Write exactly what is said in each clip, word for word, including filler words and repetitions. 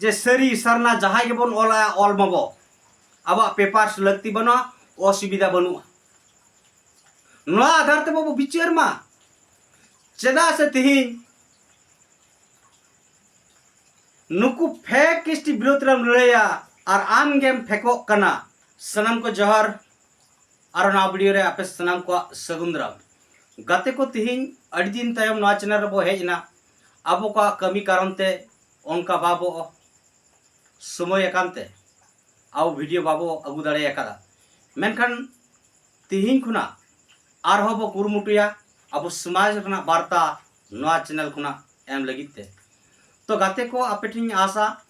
ᱡᱮ ᱥᱟᱹᱨᱤ ᱥᱟᱨᱱᱟ ᱡᱟᱦᱟᱸᱭ ᱜᱮᱵᱚᱱ ᱚᱞᱟ, ᱚᱞ ᱢᱟᱵᱚ, ᱟᱵᱚᱣᱟᱜ ᱯᱮᱯᱟᱨᱥ ᱞᱟᱹᱠᱛᱤ ᱵᱟᱹᱱᱩᱜᱼᱟ, ᱚᱥᱩᱵᱤᱫᱷᱟ ᱵᱟᱹᱱᱩᱜᱼᱟ᱾ ᱱᱚᱣᱟ ᱟᱫᱷᱟᱨ ᱛᱮ ᱵᱟᱵᱚ ᱵᱤᱪᱟᱹᱨ ᱢᱟ᱾ ᱪᱮᱫᱟᱜ ᱥᱮ ᱛᱤᱦᱤᱧ ᱱᱩᱠᱩ ᱯᱷᱮᱠ ᱮᱥᱴᱤ ᱵᱤᱨᱳᱫᱷ ᱨᱮᱢ ᱞᱟᱹᱲᱦᱟᱹᱭᱟ ᱟᱨ ᱟᱢ ᱜᱮᱢ ᱯᱷᱮᱠᱚᱜ ᱠᱟᱱᱟ᱾ ᱥᱟᱱᱟᱢ ᱠᱚ ᱡᱚᱦᱟᱨ, ᱟᱨ ᱱᱚᱣᱟ ᱵᱷᱤᱰᱤᱭᱳ ᱨᱮ ᱟᱯᱮ ᱥᱟᱱᱟᱢ ᱠᱚᱣᱟᱜ ᱥᱟᱹᱜᱩᱱ ᱫᱟᱨᱟᱢ᱾ ᱜᱟᱛᱮ ᱠᱚ, ᱛᱤᱦᱤᱧ ᱟᱹᱰᱤ ᱫᱤᱱ ᱛᱟᱭᱚᱢ ᱱᱚᱣᱟ ᱪᱮᱱᱮᱞ ᱨᱮᱵᱚ ᱦᱮᱡ ᱮᱱᱟ᱾ ᱟᱵᱚ ᱠᱚᱣᱟᱜ ᱠᱟᱹᱢᱤ ᱠᱟᱨᱚᱱ ᱛᱮ ᱚᱱᱠᱟ ᱵᱟᱵᱚ ᱥᱚᱢᱚᱭ ᱟᱠᱟᱱ ᱛᱮ ᱟᱵᱚ ᱵᱷᱤᱰᱤᱭᱳ ᱵᱟᱵᱚ ᱟᱹᱜᱩ ᱫᱟᱲᱮ ᱟᱠᱟᱫᱟ᱾ ᱢᱮᱱᱠᱷᱟᱱ ᱛᱤᱦᱤᱧ ᱠᱷᱚᱱᱟᱜ ᱟᱨᱦᱚᱸ ᱵᱚ ᱠᱩᱨᱩᱢᱩᱴᱩᱭᱟ ᱟᱵᱚ ᱥᱚᱢᱟᱡᱽ ᱨᱮᱱᱟᱜ ᱵᱟᱨᱛᱟ ᱱᱚᱣᱟ ᱪᱮᱱᱮᱞ ᱠᱷᱚᱱᱟᱜ ᱮᱢ ᱞᱟᱹᱜᱤᱫ ᱛᱮ᱾ ᱛᱚ ᱜᱟᱛᱮ ᱠᱚ, ᱟᱯᱮ ᱴᱷᱮᱱ ᱤᱧ ᱟᱥᱟ,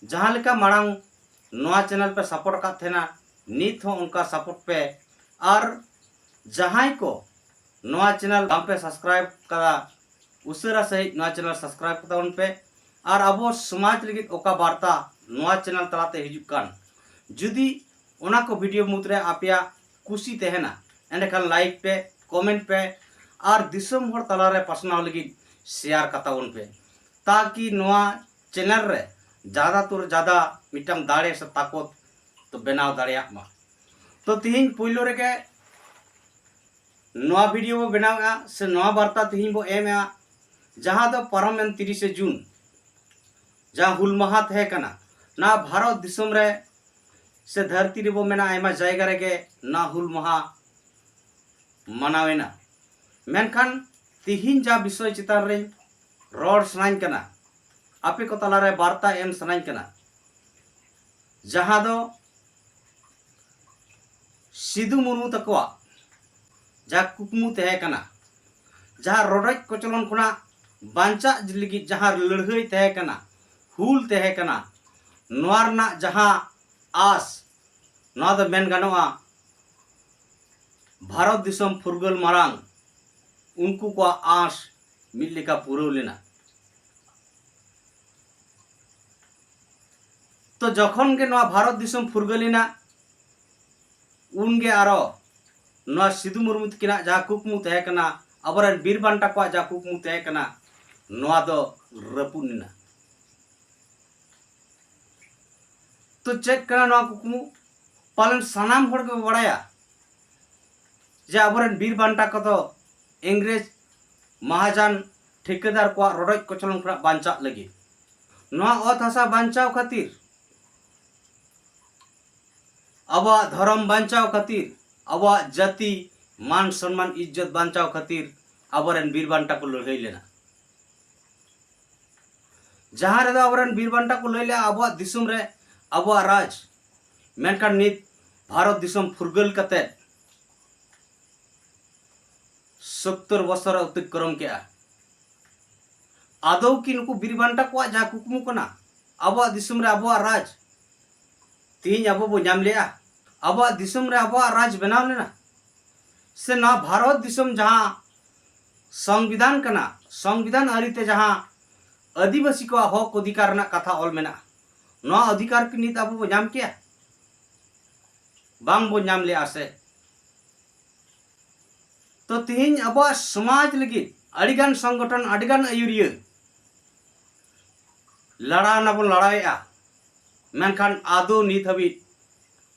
ᱡᱟᱦᱟᱸ ᱞᱮᱠᱟ ᱢᱟᱲᱟᱝ ᱱᱚᱣᱟ ᱪᱮᱱᱮᱞ ᱯᱮ ᱥᱟᱯᱳᱨᱴ ᱟᱠᱟᱫ ᱛᱟᱦᱮᱱᱟ, ᱱᱤᱛ ᱦᱚᱸ ᱚᱱᱠᱟ ᱥᱟᱯᱳᱨᱴ ᱯᱮ᱾ ᱟᱨ ᱡᱟᱦᱟᱸᱭ ᱠᱚ ᱱᱚᱣᱟ ᱪᱮᱱᱮᱞ ᱵᱟᱝᱯᱮ ᱥᱟᱵᱥᱠᱨᱟᱭᱤᱵ ᱠᱟᱫᱟ, ᱩᱥᱟᱹᱨᱟ ᱥᱟᱺᱦᱤᱡ ᱱᱚᱣᱟ ᱪᱮᱱᱮᱞ ᱥᱟᱵᱥᱠᱨᱟᱭᱤᱵ ᱠᱟᱛᱟᱵᱚᱱ ᱯᱮ᱾ ᱟᱨ ᱟᱵᱚ ᱥᱚᱢᱟᱡᱽ ᱞᱟᱹᱜᱤᱫ ᱚᱠᱟ ᱵᱟᱨᱛᱟ ᱱᱚᱣᱟ ᱪᱮᱱᱮᱞ ᱛᱟᱞᱟᱛᱮ ᱦᱤᱡᱩᱜ ᱠᱟᱱ, ᱡᱩᱫᱤ ᱚᱱᱟ ᱠᱚ ᱵᱷᱤᱰᱤᱭᱳ ᱢᱩᱫᱽᱨᱮ ᱟᱯᱮᱭᱟᱜ ᱠᱩᱥᱤ ᱛᱟᱦᱮᱱᱟ, ᱮᱸᱰᱮᱠᱷᱟᱱ ᱞᱟᱭᱤᱠ ᱯᱮ, ᱠᱚᱢᱮᱱᱴ ᱯᱮ, ᱟᱨ ᱫᱤᱥᱚᱢ ᱦᱚᱲ ᱛᱟᱞᱟᱨᱮ ᱯᱟᱥᱱᱟᱣ ᱞᱟᱹᱜᱤᱫ ᱥᱮᱭᱟᱨ ᱠᱟᱛᱟᱵᱚᱱ ᱯᱮ, ᱛᱟᱠᱤ ᱱᱚᱣᱟ ᱪᱮᱱᱮᱞ ᱨᱮ ᱡᱟᱫᱟ ᱛᱚᱨ ᱡᱟᱫᱟ ᱢᱤᱫᱴᱟᱝ ᱫᱟᱲᱮ ᱥᱮ ᱛᱟᱠᱚᱛ ᱛᱚ ᱵᱮᱱᱟᱣ ᱫᱟᱲᱮᱭᱟᱜ ᱢᱟ᱾ ᱛᱚ ᱛᱤᱦᱤᱧ ᱯᱳᱭᱞᱳ ᱨᱮᱜᱮ ᱱᱚᱣᱟ ᱵᱷᱤᱰᱤᱭᱳ ᱵᱚ ᱵᱮᱱᱟᱣᱮᱫᱼᱟ ᱥᱮ ᱱᱚᱣᱟ ᱵᱟᱨᱛᱟ ᱛᱤᱦᱤᱧ ᱵᱚ ᱮᱢᱮᱫᱼᱟ, ᱡᱟᱦᱟᱸ ᱫᱚ ᱯᱟᱨᱚᱢᱮᱱ ᱛᱤᱨᱤᱥᱮ ᱡᱩᱱ, ᱡᱟᱦᱟᱸ ᱦᱩᱞ ᱢᱟᱦᱟ ᱛᱟᱦᱮᱸ ᱠᱟᱱᱟ, ᱱᱚᱣᱟ ᱵᱷᱟᱨᱚᱛ ᱫᱤᱥᱚᱢ ᱨᱮ ᱥᱮ ᱫᱷᱟᱹᱨᱛᱤ ᱨᱮᱵᱚ ᱢᱮᱱᱟ, ᱟᱭᱢᱟ ᱡᱟᱭᱜᱟ ᱨᱮᱜᱮ ᱱᱚᱣᱟ ᱦᱩᱞ ᱢᱟᱦᱟ ᱢᱟᱱᱟᱣᱮᱱᱟ᱾ ᱢᱮᱱᱠᱷᱟᱱ ᱛᱤᱦᱤᱧ ᱡᱟᱦᱟᱸ ᱵᱤᱥᱚᱭ ᱪᱮᱛᱟᱱ ᱨᱮᱧ ᱨᱚᱲ ᱥᱟᱱᱟᱧ ᱠᱟᱱᱟ, ᱟᱯᱮ ᱠᱚ ᱛᱟᱞᱟᱨᱮ ᱵᱟᱨᱛᱟ ᱮᱢ ᱥᱟᱱᱟᱧ ᱠᱟᱱᱟ, ᱡᱟᱦᱟᱸ ᱫᱚ ᱥᱤᱫᱩ ᱢᱩᱨᱢᱩ ᱛᱟᱠᱚᱣᱟᱜ ᱡᱟᱦᱟᱸ ᱠᱩᱠᱢᱩ ᱛᱟᱦᱮᱸ ᱠᱟᱱᱟ, ᱡᱟᱦᱟᱸ ᱨᱚᱰᱚᱡ ᱠᱚᱪᱞᱚᱱ ᱠᱷᱚᱱᱟᱜ ᱵᱟᱧᱪᱟᱜ ᱞᱟᱹᱜᱤᱫ ᱡᱟᱦᱟᱸ ᱞᱟᱹᱲᱦᱟᱹᱭ ᱛᱟᱦᱮᱸ ᱠᱟᱱᱟ, ᱦᱩᱞ ᱛᱟᱦᱮᱸ ᱠᱟᱱᱟ, ᱱᱚᱣᱟ ᱨᱮᱱᱟᱜ ᱡᱟᱦᱟᱸ ᱟᱸᱥ, ᱱᱚᱣᱟ ᱫᱚ ᱢᱮᱱ ᱜᱟᱱᱚᱜᱼᱟ, ᱵᱷᱟᱨᱚᱛ ᱫᱤᱥᱚᱢ ᱯᱷᱩᱨᱜᱟᱹᱞ ᱢᱟᱲᱟᱝ ᱩᱱᱠᱩ ᱠᱚᱣᱟᱜ ᱟᱸᱥ ᱢᱤᱫ ᱞᱮᱠᱟ ᱯᱩᱨᱟᱹᱣ ᱞᱮᱱᱟ᱾ ᱛᱚ ᱡᱚᱠᱷᱚᱱ ᱜᱮ ᱱᱚᱣᱟ ᱵᱷᱟᱨᱚᱛ ᱫᱤᱥᱚᱢ ᱯᱷᱩᱨᱜᱟᱹᱞ ᱮᱱᱟ, ᱩᱱᱜᱮ ᱟᱨᱚ ᱱᱚᱣᱟ ᱥᱤᱫᱩ ᱢᱩᱨᱢᱩ ᱛᱟᱹᱠᱤᱱᱟᱜ ᱡᱟᱦᱟᱸ ᱠᱩᱠᱢᱩ ᱛᱟᱦᱮᱸ ᱠᱟᱱᱟ, ᱟᱵᱚᱨᱮᱱ ᱵᱤᱨ ᱵᱟᱱᱴᱟ ᱠᱚᱣᱟᱜ ᱡᱟᱦᱟᱸ ᱠᱩᱠᱢᱩ ᱛᱟᱦᱮᱸ ᱠᱟᱱᱟ, ᱱᱚᱣᱟ ᱫᱚ ᱨᱟᱹᱯᱩᱫ ᱮᱱᱟ᱾ ᱛᱚ ᱪᱮᱫ ᱠᱟᱱᱟ ᱱᱚᱣᱟ ᱠᱩᱠᱢᱩ? ᱯᱟᱞᱮᱱ ᱥᱟᱱᱟᱢ ᱦᱚᱲ ᱜᱮ ᱵᱟᱲᱟᱭᱟ ᱡᱮ ᱟᱵᱚᱨᱮᱱ ᱵᱤᱨ ᱵᱟᱱᱴᱟ ᱠᱚᱫᱚ ᱤᱝᱨᱮᱡᱽ ᱢᱟᱦᱟᱡᱟᱱ ᱴᱷᱤᱠᱟᱹᱫᱟᱨ ᱠᱚᱣᱟᱜ ᱨᱚᱰᱚᱡ ᱠᱚᱪᱞᱚᱱ ᱠᱷᱚᱱᱟᱜ ᱵᱟᱧᱪᱟᱜ ᱞᱟᱹᱜᱤᱫ, ᱱᱚᱣᱟ ᱚᱛ ᱦᱟᱥᱟ ᱵᱟᱧᱪᱟᱣ ᱠᱷᱟᱹᱛᱤᱨ, ᱟᱵᱚᱣᱟᱜ ᱫᱷᱚᱨᱚᱢ ᱵᱟᱧᱪᱟᱣ ᱠᱷᱟᱹᱛᱤᱨ, ᱟᱵᱚᱣᱟᱜ ᱡᱟᱹᱛᱤ ᱢᱟᱱ ᱥᱚᱱᱢᱟᱱ ᱤᱡᱽᱡᱚᱛ ᱵᱟᱧᱪᱟᱣ ᱠᱷᱟᱹᱛᱤᱨ ᱟᱵᱚᱨᱮᱱ ᱵᱤᱨ ᱵᱟᱱᱴᱟ ᱠᱚ ᱞᱟᱹᱲᱦᱟᱹᱭ ᱞᱮᱱᱟ᱾ ᱡᱟᱦᱟᱸ ᱨᱮᱫᱚ ᱟᱵᱚᱨᱮᱱ ᱵᱤᱨ ᱵᱟᱱᱴᱟ ᱠᱚ ᱞᱟᱹᱭ ᱞᱮᱜᱼᱟ, ᱟᱵᱚᱣᱟᱜ ᱫᱤᱥᱚᱢ ᱨᱮ ᱟᱵᱚᱣᱟᱜ ᱨᱟᱡᱽ, ᱢᱮᱱᱠᱷᱟᱱ ᱱᱤᱛ ᱵᱷᱟᱨᱚᱛ ᱫᱤᱥᱚᱢ ᱯᱷᱩᱨᱜᱟᱹᱞ ᱠᱟᱛᱮ ᱥᱳᱛᱛᱳᱨ ᱵᱚᱥᱚᱨ ᱮ ᱚᱛᱤᱠᱨᱚᱢ ᱠᱮᱜᱼᱟ᱾ ᱟᱫᱚ ᱠᱤ ᱱᱩᱠᱩ ᱵᱤᱨ ᱵᱟᱱᱴᱟ ᱠᱚᱣᱟᱜ ᱡᱟᱦᱟᱸ ᱠᱩᱠᱢᱩ ᱠᱟᱱᱟ, ᱟᱵᱚᱣᱟᱜ ᱫᱤᱥᱚᱢ ᱨᱮ ᱟᱵᱚᱣᱟᱜ ᱨᱟᱡᱽ, ᱛᱮᱦᱮᱧ ᱟᱵᱚ ᱵᱚ ᱧᱟᱢ ᱞᱮᱜᱼᱟ? ᱟᱵᱚᱣᱟᱜ ᱫᱤᱥᱚᱢ ᱨᱮ ᱟᱵᱚᱣᱟᱜ ᱨᱟᱡᱽ ᱵᱮᱱᱟᱣ ᱞᱮᱱᱟ? ᱥᱮ ᱱᱚᱣᱟ ᱵᱷᱟᱨᱚᱛ ᱫᱤᱥᱚᱢ ᱡᱟᱦᱟᱸ ᱥᱚᱝᱵᱤᱫᱷᱟᱱ ᱠᱟᱱᱟ, ᱥᱚᱝᱵᱤᱫᱷᱟᱱ ᱟᱹᱨᱤᱛᱮ ᱡᱟᱦᱟᱸ ᱟᱹᱫᱤᱵᱟᱹᱥᱤ ᱠᱚᱣᱟᱜ ᱦᱚᱠ ᱚᱫᱷᱤᱠᱟᱨ ᱨᱮᱱᱟᱜ ᱠᱟᱛᱷᱟ ᱚᱞ ᱢᱮᱱᱟᱜᱼᱟ, ᱱᱚᱣᱟ ᱚᱫᱷᱤᱠᱟᱨ ᱠᱤ ᱱᱤᱛ ᱟᱵᱚ ᱵᱚ ᱧᱟᱢ ᱠᱮᱭᱟ? ᱵᱟᱝ ᱵᱚ ᱧᱟᱢ ᱞᱮᱜᱼᱟ ᱥᱮ? ᱛᱚ ᱛᱮᱦᱮᱧ ᱟᱵᱚᱣᱟᱜ ᱥᱚᱢᱟᱡᱽ ᱞᱟᱹᱜᱤᱫ ᱟᱹᱰᱤᱜᱟᱱ ᱥᱚᱝᱜᱚᱴᱷᱚᱱ, ᱟᱹᱰᱤᱜᱟᱱ ᱟᱹᱭᱩᱨᱤᱭᱟᱹ ᱞᱟᱲᱟᱣ ᱱᱟᱵᱚᱱ, ᱞᱟᱲᱟᱣᱮᱜᱼᱟ, ᱢᱮᱱᱠᱷᱟᱱ ᱟᱫᱚ ᱱᱤᱛ ᱦᱟᱹᱵᱤᱡ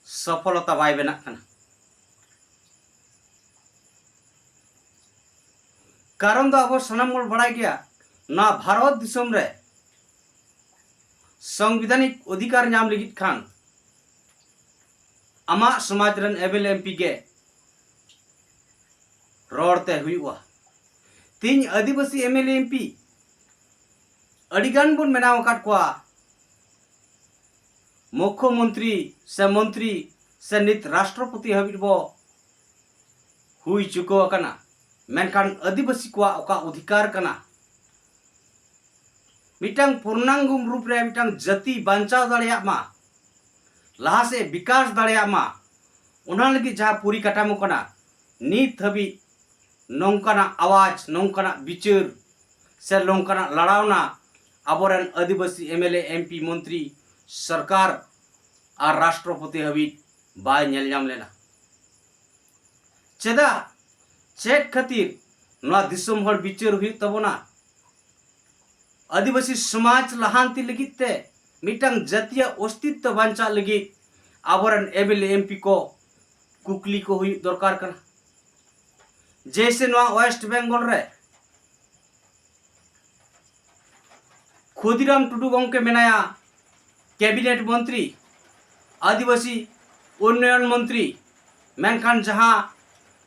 ᱥᱚᱯᱷᱚᱞᱚᱛᱟ ᱵᱟᱭ ᱵᱮᱱᱟᱜ ᱠᱟᱱᱟ᱾ ᱠᱟᱨᱚᱱ ᱫᱚ ᱟᱵᱚ ᱥᱟᱱᱟᱢ ᱵᱚᱱ ᱵᱟᱲᱟᱭ ᱜᱮᱭᱟ, ᱱᱚᱣᱟ ᱵᱷᱟᱨᱚᱛ ᱫᱤᱥᱚᱢ ᱨᱮ ᱥᱚᱝᱵᱤᱫᱷᱟᱱᱤᱠ ᱚᱫᱷᱤᱠᱟᱨ ᱧᱟᱢ ᱞᱟᱹᱜᱤᱫ ᱠᱷᱟᱱ ᱟᱢᱟᱜ ᱥᱚᱢᱟᱡᱽ ᱨᱮᱱ M L A M P ᱜᱮ ᱨᱚᱲ ᱛᱮ ᱦᱩᱭᱩᱜᱼᱟ᱾ ᱛᱮᱦᱮᱧ ᱟᱹᱫᱤᱵᱟᱹᱥᱤ M L A M P ᱟᱹᱰᱤᱜᱟᱱ ᱵᱚᱱ ᱵᱮᱱᱟᱣ ᱟᱠᱟᱫ ᱠᱚᱣᱟ, ᱢᱩᱠᱠᱷᱚ ᱢᱚᱱᱛᱨᱤ ᱥᱮ ᱢᱚᱱᱛᱨᱤ ᱥᱮ ᱱᱤᱛ ᱨᱟᱥᱴᱨᱚᱯᱚᱛᱤ ᱦᱟᱹᱵᱤᱡ ᱵᱚ ᱦᱩᱭ ᱪᱩᱠᱟᱹᱣ ᱟᱠᱟᱱᱟ, ᱢᱮᱱᱠᱷᱟᱱ ᱟᱹᱫᱤᱵᱟᱹᱥᱤ ᱠᱚᱣᱟᱜ ᱚᱠᱟ ᱚᱫᱷᱤᱠᱟᱨ ᱠᱟᱱᱟ, ᱢᱤᱫᱴᱟᱝ ᱯᱩᱨᱱᱟᱝᱜᱚᱢ ᱨᱩᱯ ᱨᱮ ᱢᱤᱫᱴᱟᱝ ᱡᱟᱹᱛᱤ ᱵᱟᱧᱪᱟᱣ ᱫᱟᱲᱮᱭᱟᱜ ᱢᱟ, ᱞᱟᱦᱟ ᱥᱮᱫ ᱵᱤᱠᱟᱥ ᱫᱟᱲᱮᱭᱟᱜ ᱢᱟ, ᱚᱱᱟ ᱞᱟᱹᱜᱤᱫ ᱡᱟᱦᱟᱸ ᱯᱚᱨᱤᱠᱟᱴᱷᱟᱢᱳ ᱠᱟᱱᱟ, ᱱᱤᱛ ᱦᱟᱹᱵᱤᱡ ᱱᱚᱝᱠᱟᱱᱟᱜ ᱟᱣᱟᱡᱽ, ᱱᱚᱝᱠᱟᱱᱟᱜ ᱵᱤᱪᱟᱹᱨ ᱥᱮ ᱱᱚᱝᱠᱟᱱᱟᱜ ᱞᱟᱲᱟᱣᱱᱟ ᱟᱵᱚᱨᱮᱱ ᱟᱹᱫᱤᱵᱟᱹᱥᱤ M L A, M P, ᱢᱚᱱᱛᱨᱤ, ᱥᱚᱨᱠᱟᱨ ᱟᱨ ᱨᱟᱥᱴᱨᱚᱯᱚᱛᱤ ᱦᱟᱹᱵᱤᱡ ᱵᱟᱭ ᱧᱮᱞ ᱧᱟᱢ ᱞᱮᱱᱟ᱾ ᱪᱮᱫᱟᱜ? ᱪᱮᱫ ᱠᱷᱟᱹᱛᱤᱨ ᱱᱚᱣᱟ ᱫᱤᱥᱚᱢ ᱦᱚᱲ ᱵᱤᱪᱟᱹᱨ ᱦᱩᱭᱩᱜ ᱛᱟᱵᱚᱱᱟ? ᱟᱹᱫᱤᱵᱟᱹᱥᱤ ᱥᱚᱢᱟᱡᱽ ᱞᱟᱦᱟᱱᱛᱤ ᱞᱟᱹᱜᱤᱫ ᱛᱮ ᱢᱤᱫᱴᱟᱝ ᱡᱟᱹᱛᱤᱭᱟᱜ ᱚᱥᱛᱤᱛᱛᱚ ᱵᱟᱧᱪᱟᱜ ᱞᱟᱹᱜᱤᱫ ᱟᱵᱚᱨᱮᱱ M L A M P ᱠᱚ ᱠᱩᱠᱞᱤ ᱠᱚ ᱦᱩᱭᱩᱜ ᱫᱚᱨᱠᱟᱨ ᱠᱟᱱᱟ᱾ ᱡᱮᱭᱥᱮ ᱱᱚᱣᱟ ᱳᱭᱮᱥᱴ ᱵᱮᱝᱜᱚᱞ ᱨᱮ ᱠᱷᱩᱫᱤᱨᱟᱢ ᱴᱩᱰᱩ ᱜᱚᱢᱠᱮ ᱢᱮᱱᱟᱭᱟ, ᱠᱮᱵᱤᱱᱮᱴ ᱢᱚᱱᱛᱨᱤ, ᱟᱹᱫᱤᱵᱟᱹᱥᱤ ᱩᱱᱱᱚᱭᱚᱱ ᱢᱚᱱᱛᱨᱤ, ᱢᱮᱱᱠᱷᱟᱱ ᱡᱟᱦᱟᱸ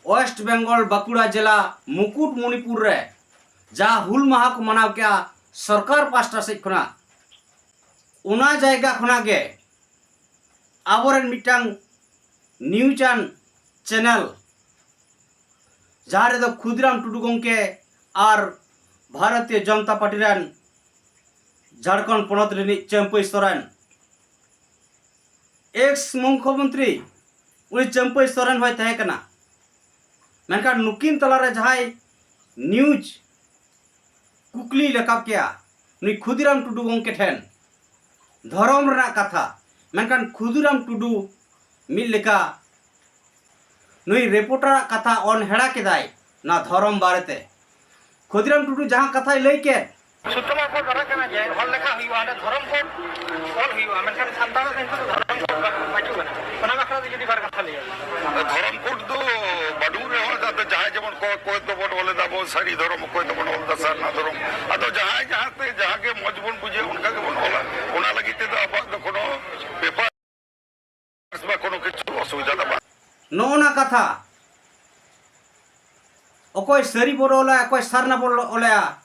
ᱳᱭᱮᱥᱴ ᱵᱮᱝᱜᱚᱞ ᱵᱟᱸᱠᱩᱲᱟ ᱡᱮᱞᱟ ᱢᱩᱠᱩᱴᱢᱩᱱᱤᱯᱩᱨ ᱨᱮ ᱡᱟᱦᱟᱸ ᱦᱩᱞ ᱢᱟᱦᱟ ᱠᱚ ᱢᱟᱱᱟᱣ ᱠᱮᱜᱼᱟ ᱥᱚᱨᱠᱟᱨ ᱯᱟᱥᱴᱟ ᱥᱮᱫ ᱠᱷᱚᱱᱟᱜ, ᱚᱱᱟ ᱡᱟᱭᱜᱟ ᱠᱷᱚᱱᱟᱜ ᱜᱮ ᱟᱵᱚᱨᱮᱱ ᱢᱤᱫᱴᱟᱝ ᱱᱤᱭᱩᱡᱽ ᱟᱱ ᱪᱮᱱᱮᱞ, ᱡᱟᱦᱟᱸ ᱨᱮᱫᱚ ᱠᱷᱩᱫᱤᱨᱟᱢ ᱴᱩᱰᱩ ᱜᱚᱢᱠᱮ ᱟᱨ ᱵᱷᱟᱨᱚᱛᱤᱭᱚ ᱡᱚᱱᱚᱛᱟ ᱯᱟᱨᱴᱤ ᱨᱮᱱ ᱡᱷᱟᱲᱠᱷᱚᱸᱰ ᱯᱚᱱᱚᱛ ᱨᱤᱱᱤᱡ ᱪᱟᱹᱢᱯᱟᱹᱭ ᱥᱚᱨᱮᱱ, ᱮᱠᱥ ᱢᱩᱠᱷᱭᱚᱢᱚᱱᱛᱨᱤ, ᱩᱱᱤ ᱪᱟᱹᱢᱯᱟᱹᱭ ᱥᱚᱨᱮᱱ ᱦᱚᱸᱭ ᱛᱟᱦᱮᱸ ᱠᱟᱱᱟ᱾ ᱢᱮᱱᱠᱷᱟᱱ ᱱᱩᱠᱤᱱ ᱛᱟᱞᱟᱨᱮ ᱡᱟᱦᱟᱸᱭ ᱱᱤᱭᱩᱡᱽ ᱠᱩᱠᱞᱤᱭ ᱨᱟᱠᱟᱵ ᱠᱮᱜᱼᱟ ᱱᱩᱭ ᱠᱷᱩᱫᱤᱨᱟᱢ ᱴᱩᱰᱩ ᱜᱚᱢᱠᱮ ᱴᱷᱮᱱ, ᱫᱷᱚᱨᱚᱢ ᱨᱮᱱᱟᱜ ᱠᱟᱛᱷᱟ, ᱢᱮᱱᱠᱷᱟᱱ ᱠᱷᱩᱫᱤᱨᱟᱢ ᱴᱩᱰᱩ ᱢᱤᱫ ᱞᱮᱠᱟ ᱱᱩᱭ ᱨᱤᱯᱳᱨᱴᱟᱨᱟᱜ ᱠᱟᱛᱷᱟ ᱚᱱᱦᱮᱲᱟ ᱠᱮᱫᱟᱭ ᱱᱚᱣᱟ ᱫᱷᱚᱨᱚᱢ ᱵᱟᱨᱮᱛᱮ᱾ ᱠᱷᱩᱫᱤᱨᱟᱢ ᱴᱩᱰᱩ ᱡᱟᱦᱟᱸ ᱠᱟᱛᱷᱟᱭ ᱞᱟᱹᱭ ᱠᱮᱫ, ᱥᱩᱛᱨᱚ ᱠᱚ ᱵᱟᱲᱟᱭ ᱠᱟᱱᱟ ᱡᱮ ᱦᱚᱲ ᱞᱮᱠᱷᱟ ᱦᱩᱭᱩᱜᱼᱟ, ᱚᱸᱰᱮ ᱫᱷᱚᱨᱚᱢ ᱠᱳᱰ ᱚᱞ ᱦᱩᱭᱩᱜᱼᱟ, ᱢᱮᱱᱠᱷᱟᱱ ᱥᱟᱱᱛᱟᱲᱟᱜ ᱫᱚ ᱱᱤᱛᱚᱜ ᱫᱚ ᱫᱷᱚᱨᱚᱢ ᱠᱳᱰ ᱵᱟᱹᱱᱩᱜᱼᱟ, ᱵᱟᱹᱪᱩᱜ ᱟᱱᱟ᱾ ᱚᱱᱟ ᱵᱟᱠᱷᱨᱟ ᱛᱮ ᱡᱩᱫᱤ ᱵᱟᱨ ᱠᱟᱛᱷᱟ ᱞᱟᱹᱭᱟ᱾ ᱫᱷᱚᱨᱚᱢ ᱠᱳᱰ ᱫᱚ ᱵᱟᱹᱱᱩᱜ ᱨᱮᱦᱚᱸ, ᱟᱫᱚ ᱡᱟᱦᱟᱸᱭ ᱡᱮᱢᱚᱱ ᱠᱚ, ᱚᱠᱚᱭ ᱫᱚᱵᱚᱱ ᱚᱞ ᱮᱫᱟ ᱟᱵᱚ ᱥᱟᱹᱨᱤ ᱫᱷᱚᱨᱚᱢ, ᱚᱠᱚᱭ ᱫᱚᱵᱚᱱ ᱚᱞ ᱮᱫᱟ ᱥᱟᱨᱱᱟ ᱫᱷᱚᱨᱚᱢ᱾ ᱟᱫᱚ ᱡᱟᱦᱟᱸᱭ ᱡᱟᱦᱟᱸ ᱛᱮ ᱡᱟᱦᱟᱸ ᱜᱮ ᱢᱚᱡᱽ ᱵᱚᱱ ᱵᱩᱡᱷᱟᱹᱣ ᱚᱱᱠᱟ ᱜᱮᱵᱚᱱ ᱚᱞᱟ᱾ ᱚᱱᱟ ᱞᱟᱹᱜᱤᱫ ᱛᱮᱫᱚ ᱟᱵᱚᱣᱟᱜ ᱫᱚ ᱠᱳᱱᱳ ᱯᱮᱯᱟᱨ ᱵᱟ ᱠᱳᱱᱳ ᱠᱤᱪᱷᱩ ᱚᱥᱩᱵᱤᱫᱷᱟ ᱫᱚ ᱵᱟᱝ᱾ ᱱᱚᱜᱼᱚ ᱱᱟ ᱠᱟᱛᱷᱟ, ᱚᱠᱚᱭ ᱥᱟᱹᱨᱤ ᱵᱚᱱ ᱚᱞᱟ, ᱚᱠᱚᱭ ᱥᱟᱨᱱᱟ ᱵᱚᱱ ᱚᱞᱟ,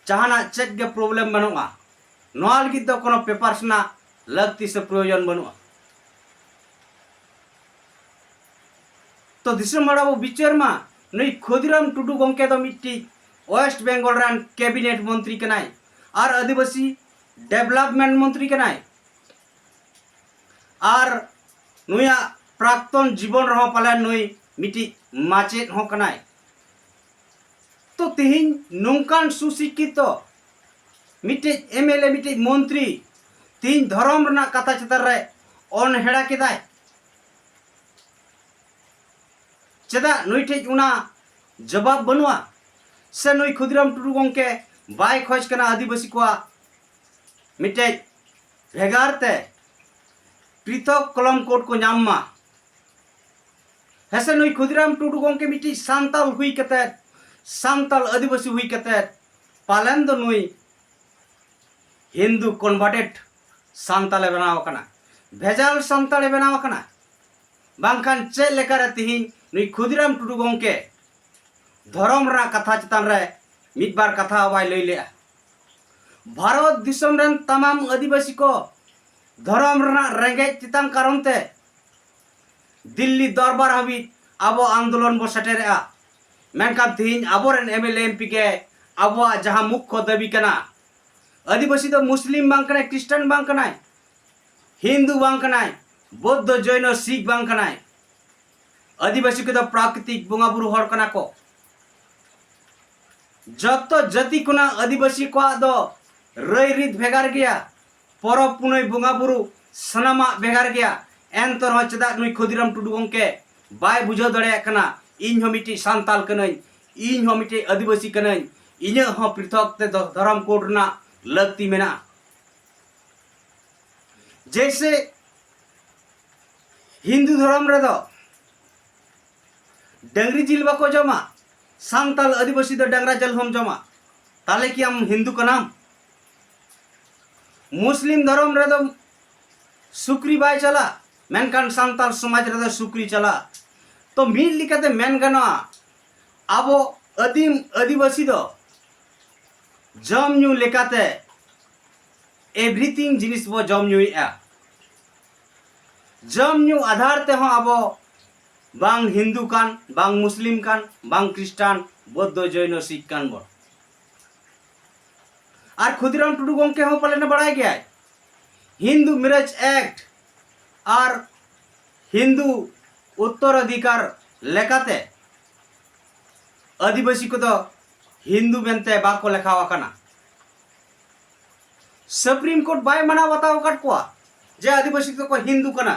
ᱡᱟᱦᱟᱱᱟᱜ ᱪᱮᱫ ᱜᱮ ᱯᱨᱚᱵᱞᱮᱢ ᱵᱟᱹᱱᱩᱜᱼᱟ᱾ ᱱᱚᱣᱟ ᱞᱟᱹᱜᱤᱫ ᱫᱚ ᱠᱳᱱᱳ ᱯᱮᱯᱟᱨᱥ ᱨᱮᱱᱟᱜ ᱞᱟᱹᱠᱛᱤ ᱥᱮ ᱯᱨᱚᱭᱳᱡᱚᱱ ᱵᱟᱹᱱᱩᱜᱼᱟ᱾ ᱛᱚ ᱫᱤᱥᱚᱢ ᱦᱚᱲ ᱟᱵᱚ ᱵᱤᱪᱟᱹᱨ ᱢᱟ, ᱱᱩᱭ ᱠᱷᱩᱫᱤᱨᱟᱢ ᱴᱩᱰᱩ ᱜᱚᱢᱠᱮ ᱫᱚ ᱢᱤᱫᱴᱤᱡ ᱳᱭᱮᱥᱴ ᱵᱮᱝᱜᱚᱞ ᱨᱮᱱ ᱠᱮᱵᱤᱱᱮᱴ ᱢᱚᱱᱛᱨᱤ ᱠᱟᱱᱟᱭ ᱟᱨ ᱟᱹᱫᱤᱵᱟᱹᱥᱤ ᱰᱮᱵᱷᱞᱚᱯᱢᱮᱱᱴ ᱢᱚᱱᱛᱨᱤ ᱠᱟᱱᱟᱭ᱾ ᱟᱨ ᱱᱩᱭᱟᱜ ᱯᱨᱟᱠᱛᱚᱱ ᱡᱤᱵᱚᱱ ᱨᱮᱦᱚᱸ ᱯᱟᱞᱮᱱ ᱱᱩᱭ ᱢᱤᱫᱴᱤᱡ ᱢᱟᱪᱮᱫ ᱦᱚᱸ ᱠᱟᱱᱟᱭ᱾ ᱛᱚ ᱛᱤᱦᱤᱧ ᱱᱚᱝᱠᱟᱱ ᱥᱩᱥᱤᱠᱠᱷᱤᱛᱚ ᱢᱤᱫᱴᱤᱡ ᱮᱢ ᱮᱞ ᱮ, ᱢᱤᱫᱴᱤᱡ ᱢᱚᱱᱛᱨᱤ ᱛᱤᱦᱤᱧ ᱫᱷᱚᱨᱚᱢ ᱨᱮᱱᱟᱜ ᱠᱟᱛᱷᱟ ᱪᱮᱛᱟᱱ ᱨᱮ ᱚᱱᱦᱮᱲᱟ ᱠᱮᱫᱟᱭ᱾ ᱪᱮᱫᱟᱜ ᱱᱩᱭ ᱴᱷᱮᱡ ᱚᱱᱟ ᱡᱚᱵᱟᱵ ᱵᱟᱹᱱᱩᱜᱼᱟ? ᱥᱮ ᱱᱩᱭ ᱠᱷᱩᱫᱤᱨᱟᱢ ᱴᱩᱰᱩ ᱜᱚᱢᱠᱮ ᱵᱟᱭ ᱠᱷᱚᱡᱽ ᱠᱟᱱᱟ ᱟᱹᱫᱤᱵᱟᱹᱥᱤ ᱠᱚᱣᱟᱜ ᱢᱤᱫᱴᱮᱡ ᱵᱷᱮᱜᱟᱨ ᱛᱮ ᱯᱨᱤᱛᱷᱚᱠ ᱠᱚᱞᱚᱢ ᱠᱳᱰ ᱠᱚ ᱧᱟᱢ ᱢᱟ᱾ ᱦᱮᱸᱥᱮ, ᱱᱩᱭ ᱠᱷᱩᱫᱤᱨᱟᱢ ᱴᱩᱰᱩ ᱜᱚᱢᱠᱮ ᱢᱤᱫᱴᱤᱡ ᱥᱟᱱᱛᱟᱞ ᱦᱩᱭ ᱠᱟᱛᱮ, ᱥᱟᱱᱛᱟᱞ ᱟᱹᱫᱤᱵᱟᱹᱥᱤ ᱦᱩᱭ ᱠᱟᱛᱮ, ᱯᱟᱞᱮᱱ ᱫᱚ ᱱᱩᱭ ᱦᱤᱱᱫᱩ ᱠᱚᱱᱵᱷᱟᱨᱴᱮᱰ ᱥᱟᱱᱛᱟᱞᱮ ᱵᱮᱱᱟᱣ ᱟᱠᱟᱱᱟ, ᱵᱷᱮᱡᱟᱞ ᱥᱟᱱᱛᱟᱲᱮ ᱵᱮᱱᱟᱣ ᱟᱠᱟᱱᱟ᱾ ᱵᱟᱝᱠᱷᱟᱱ ᱪᱮᱫ ᱞᱮᱠᱟᱨᱮ ᱛᱤᱦᱤᱧ ᱱᱩᱭ ᱠᱷᱩᱫᱤᱨᱟᱢ ᱴᱩᱰᱩ ᱜᱚᱢᱠᱮ ᱫᱷᱚᱨᱚᱢ ᱨᱮᱱᱟᱜ ᱠᱟᱛᱷᱟ ᱪᱮᱛᱟᱱ ᱨᱮ ᱢᱤᱫ ᱵᱟᱨ ᱠᱟᱛᱷᱟ ᱦᱚᱸ ᱵᱟᱭ ᱞᱟᱹᱭ ᱞᱮᱜᱼᱟ? ᱵᱷᱟᱨᱚᱛ ᱫᱤᱥᱚᱢ ᱨᱮᱱ ᱛᱟᱢᱟᱢ ᱟᱹᱫᱤᱵᱟᱹᱥᱤ ᱠᱚ ᱫᱷᱚᱨᱚᱢ ᱨᱮᱱᱟᱜ ᱨᱮᱸᱜᱮᱡ ᱛᱮᱛᱟᱝ ᱠᱟᱨᱚᱱ ᱛᱮ ᱫᱤᱞᱞᱤ ᱫᱚᱨᱵᱟᱨ ᱦᱟᱹᱵᱤᱡ ᱟᱵᱚ ᱟᱱᱫᱳᱞᱚᱱ ᱵᱚ ᱥᱮᱴᱮᱨᱮᱜᱼᱟ᱾ ᱢᱮᱱᱠᱷᱟᱱ ᱛᱤᱦᱤᱧ ᱟᱵᱚᱨᱮᱱ M L A M P ᱜᱮ ᱟᱵᱚᱣᱟᱜ ᱡᱟᱦᱟᱸ ᱢᱩᱠᱠᱷᱚ ᱫᱟᱹᱵᱤ ᱠᱟᱱᱟ, ᱟᱹᱫᱤᱵᱟᱹᱥᱤ ᱫᱚ ᱢᱩᱥᱞᱤᱢ ᱵᱟᱝ ᱠᱟᱱᱟᱭ, ᱠᱷᱨᱤᱥᱴᱟᱱ ᱵᱟᱝ ᱠᱟᱱᱟᱭ, ᱦᱤᱱᱫᱩ ᱵᱟᱝ ᱠᱟᱱᱟᱭ, ᱵᱳᱫᱽᱫᱷᱚ, ᱡᱚᱭᱱᱚ, ᱥᱤᱠᱷ ᱵᱟᱝ ᱠᱟᱱᱟᱭ, ᱟᱹᱫᱤᱵᱟᱹᱥᱤ ᱠᱚᱫᱚ ᱯᱨᱟᱠᱨᱤᱛᱤᱠ ᱵᱚᱸᱜᱟ ᱵᱩᱨᱩ ᱦᱚᱲ ᱠᱟᱱᱟ ᱠᱚ᱾ ᱡᱚᱛᱚ ᱡᱟᱹᱛᱤ ᱠᱷᱚᱱᱟᱜ ᱟᱹᱫᱤᱵᱟᱹᱥᱤ ᱠᱚᱣᱟᱜ ᱫᱚ ᱨᱟᱹᱭ ᱨᱤᱛ ᱵᱷᱮᱜᱟᱨ ᱜᱮᱭᱟ, ᱯᱚᱨᱚᱵᱽ ᱯᱩᱱᱟᱹᱭ ᱵᱚᱸᱜᱟ ᱵᱩᱨᱩ ᱥᱟᱱᱟᱢᱟᱜ ᱵᱷᱮᱜᱟᱨ ᱜᱮᱭᱟ᱾ ᱮᱱᱛᱮ ᱨᱮᱦᱚᱸ ᱪᱮᱫᱟᱜ ᱱᱩᱭ ᱠᱷᱩᱫᱤᱨᱟᱢ ᱴᱩᱰᱩ ᱜᱚᱢᱠᱮ ᱵᱟᱭ ᱵᱩᱡᱷᱟᱹᱣ ᱫᱟᱲᱮᱭᱟᱜ ᱠᱟᱱᱟ? ᱤᱧ ᱦᱚᱸ ᱢᱤᱫᱴᱤᱡ ᱥᱟᱱᱛᱟᱞ ᱠᱟᱹᱱᱟᱹᱧ, ᱤᱧ ᱦᱚᱸ ᱢᱤᱫᱴᱤᱡ ᱟᱹᱫᱤᱵᱟᱹᱥᱤ ᱠᱟᱹᱱᱟᱹᱧ, ᱤᱧᱟᱹᱜ ᱦᱚᱸ ᱯᱨᱤᱛᱷᱚᱠ ᱛᱮ ᱫᱚ ᱫᱷᱚᱨᱚᱢ ᱠᱳᱰ ᱨᱮᱱᱟᱜ ᱞᱟᱹᱠᱛᱤ ᱢᱮᱱᱟᱜᱼᱟ᱾ ᱡᱮᱭᱥᱮ ᱦᱤᱱᱫᱩ ᱫᱷᱚᱨᱚᱢ ᱨᱮᱫᱚ ᱰᱟᱹᱝᱨᱤ ᱡᱤᱞ ᱵᱟᱠᱚ ᱡᱚᱢᱟ, ᱥᱟᱱᱛᱟᱞ ᱟᱹᱫᱤᱵᱟᱹᱥᱤ ᱫᱚ ᱰᱟᱝᱨᱟ ᱡᱤᱞ ᱦᱚᱸᱢ ᱡᱚᱢᱟ, ᱛᱟᱦᱞᱮ ᱠᱤ ᱟᱢ ᱦᱤᱱᱫᱩ ᱠᱟᱱᱟᱢ? ᱢᱩᱥᱞᱤᱢ ᱫᱷᱚᱨᱚᱢ ᱨᱮᱫᱚ ᱥᱩᱠᱨᱤ ᱵᱟᱭ ᱪᱟᱞᱟᱜ, ᱢᱮᱱᱠᱷᱟᱱ ᱥᱟᱱᱛᱟᱞ ᱥᱚᱢᱟᱡᱽ ᱨᱮᱫᱚ ᱥᱩᱠᱨᱤ ᱪᱟᱞᱟᱜ᱾ ᱛᱚ ᱢᱤᱫ ᱞᱮᱠᱟᱛᱮ ᱢᱮᱱ ᱜᱟᱱᱚᱜᱼᱟ, ᱟᱵᱚ ᱟᱹᱫᱤᱢ ᱟᱹᱫᱤᱵᱟᱹᱥᱤ ᱫᱚ ᱡᱚᱢ ᱧᱩ ᱞᱮᱠᱟᱛᱮ everything ᱡᱤᱱᱤᱥ ᱵᱚ ᱡᱚᱢ ᱧᱩᱭᱮᱫᱼᱟ᱾ ᱡᱚᱢ ᱧᱩ ᱟᱫᱷᱟᱨ ᱛᱮᱦᱚᱸ ᱟᱵᱚ ᱵᱟᱝ ᱦᱤᱱᱫᱩ ᱠᱟᱱ, ᱵᱟᱝ ᱢᱩᱥᱞᱤᱢ ᱠᱟᱱ, ᱵᱟᱝ ᱠᱷᱨᱤᱥᱴᱟᱱ, ᱵᱳᱫᱽᱫᱷᱚ, ᱡᱚᱭᱱᱚ, ᱥᱤᱠᱷ ᱠᱟᱱ ᱵᱚᱱ᱾ ᱟᱨ ᱠᱷᱩᱫᱤᱨᱟᱢ ᱴᱩᱰᱩ ᱜᱚᱢᱠᱮ ᱦᱚᱸ ᱯᱟᱞᱮᱱ ᱵᱟᱲᱟᱭ ᱜᱮᱭᱟᱭ, ᱦᱤᱱᱫᱩ ᱢᱮᱨᱮᱡᱽ ᱮᱠᱴ ᱟᱨ ᱦᱤᱱᱫᱩ ᱩᱛᱛᱚᱨᱟᱫᱷᱤᱠᱟᱨ ᱞᱮᱠᱟᱛᱮ ᱟᱹᱫᱤᱵᱟᱹᱥᱤ ᱠᱚᱫᱚ ᱦᱤᱱᱫᱩ ᱢᱮᱱᱛᱮ ᱵᱟᱠᱚ ᱞᱮᱠᱷᱟᱣ ᱟᱠᱟᱱᱟ᱾ ᱥᱩᱯᱨᱤᱢ ᱠᱳᱨᱴ ᱵᱟᱭ ᱢᱟᱱᱟᱣ ᱵᱟᱛᱟᱣ ᱟᱠᱟᱫ ᱠᱚᱣᱟ ᱡᱮ ᱟᱹᱫᱤᱵᱟᱹᱥᱤ ᱫᱚᱠᱚ ᱦᱤᱱᱫᱩ ᱠᱟᱱᱟ᱾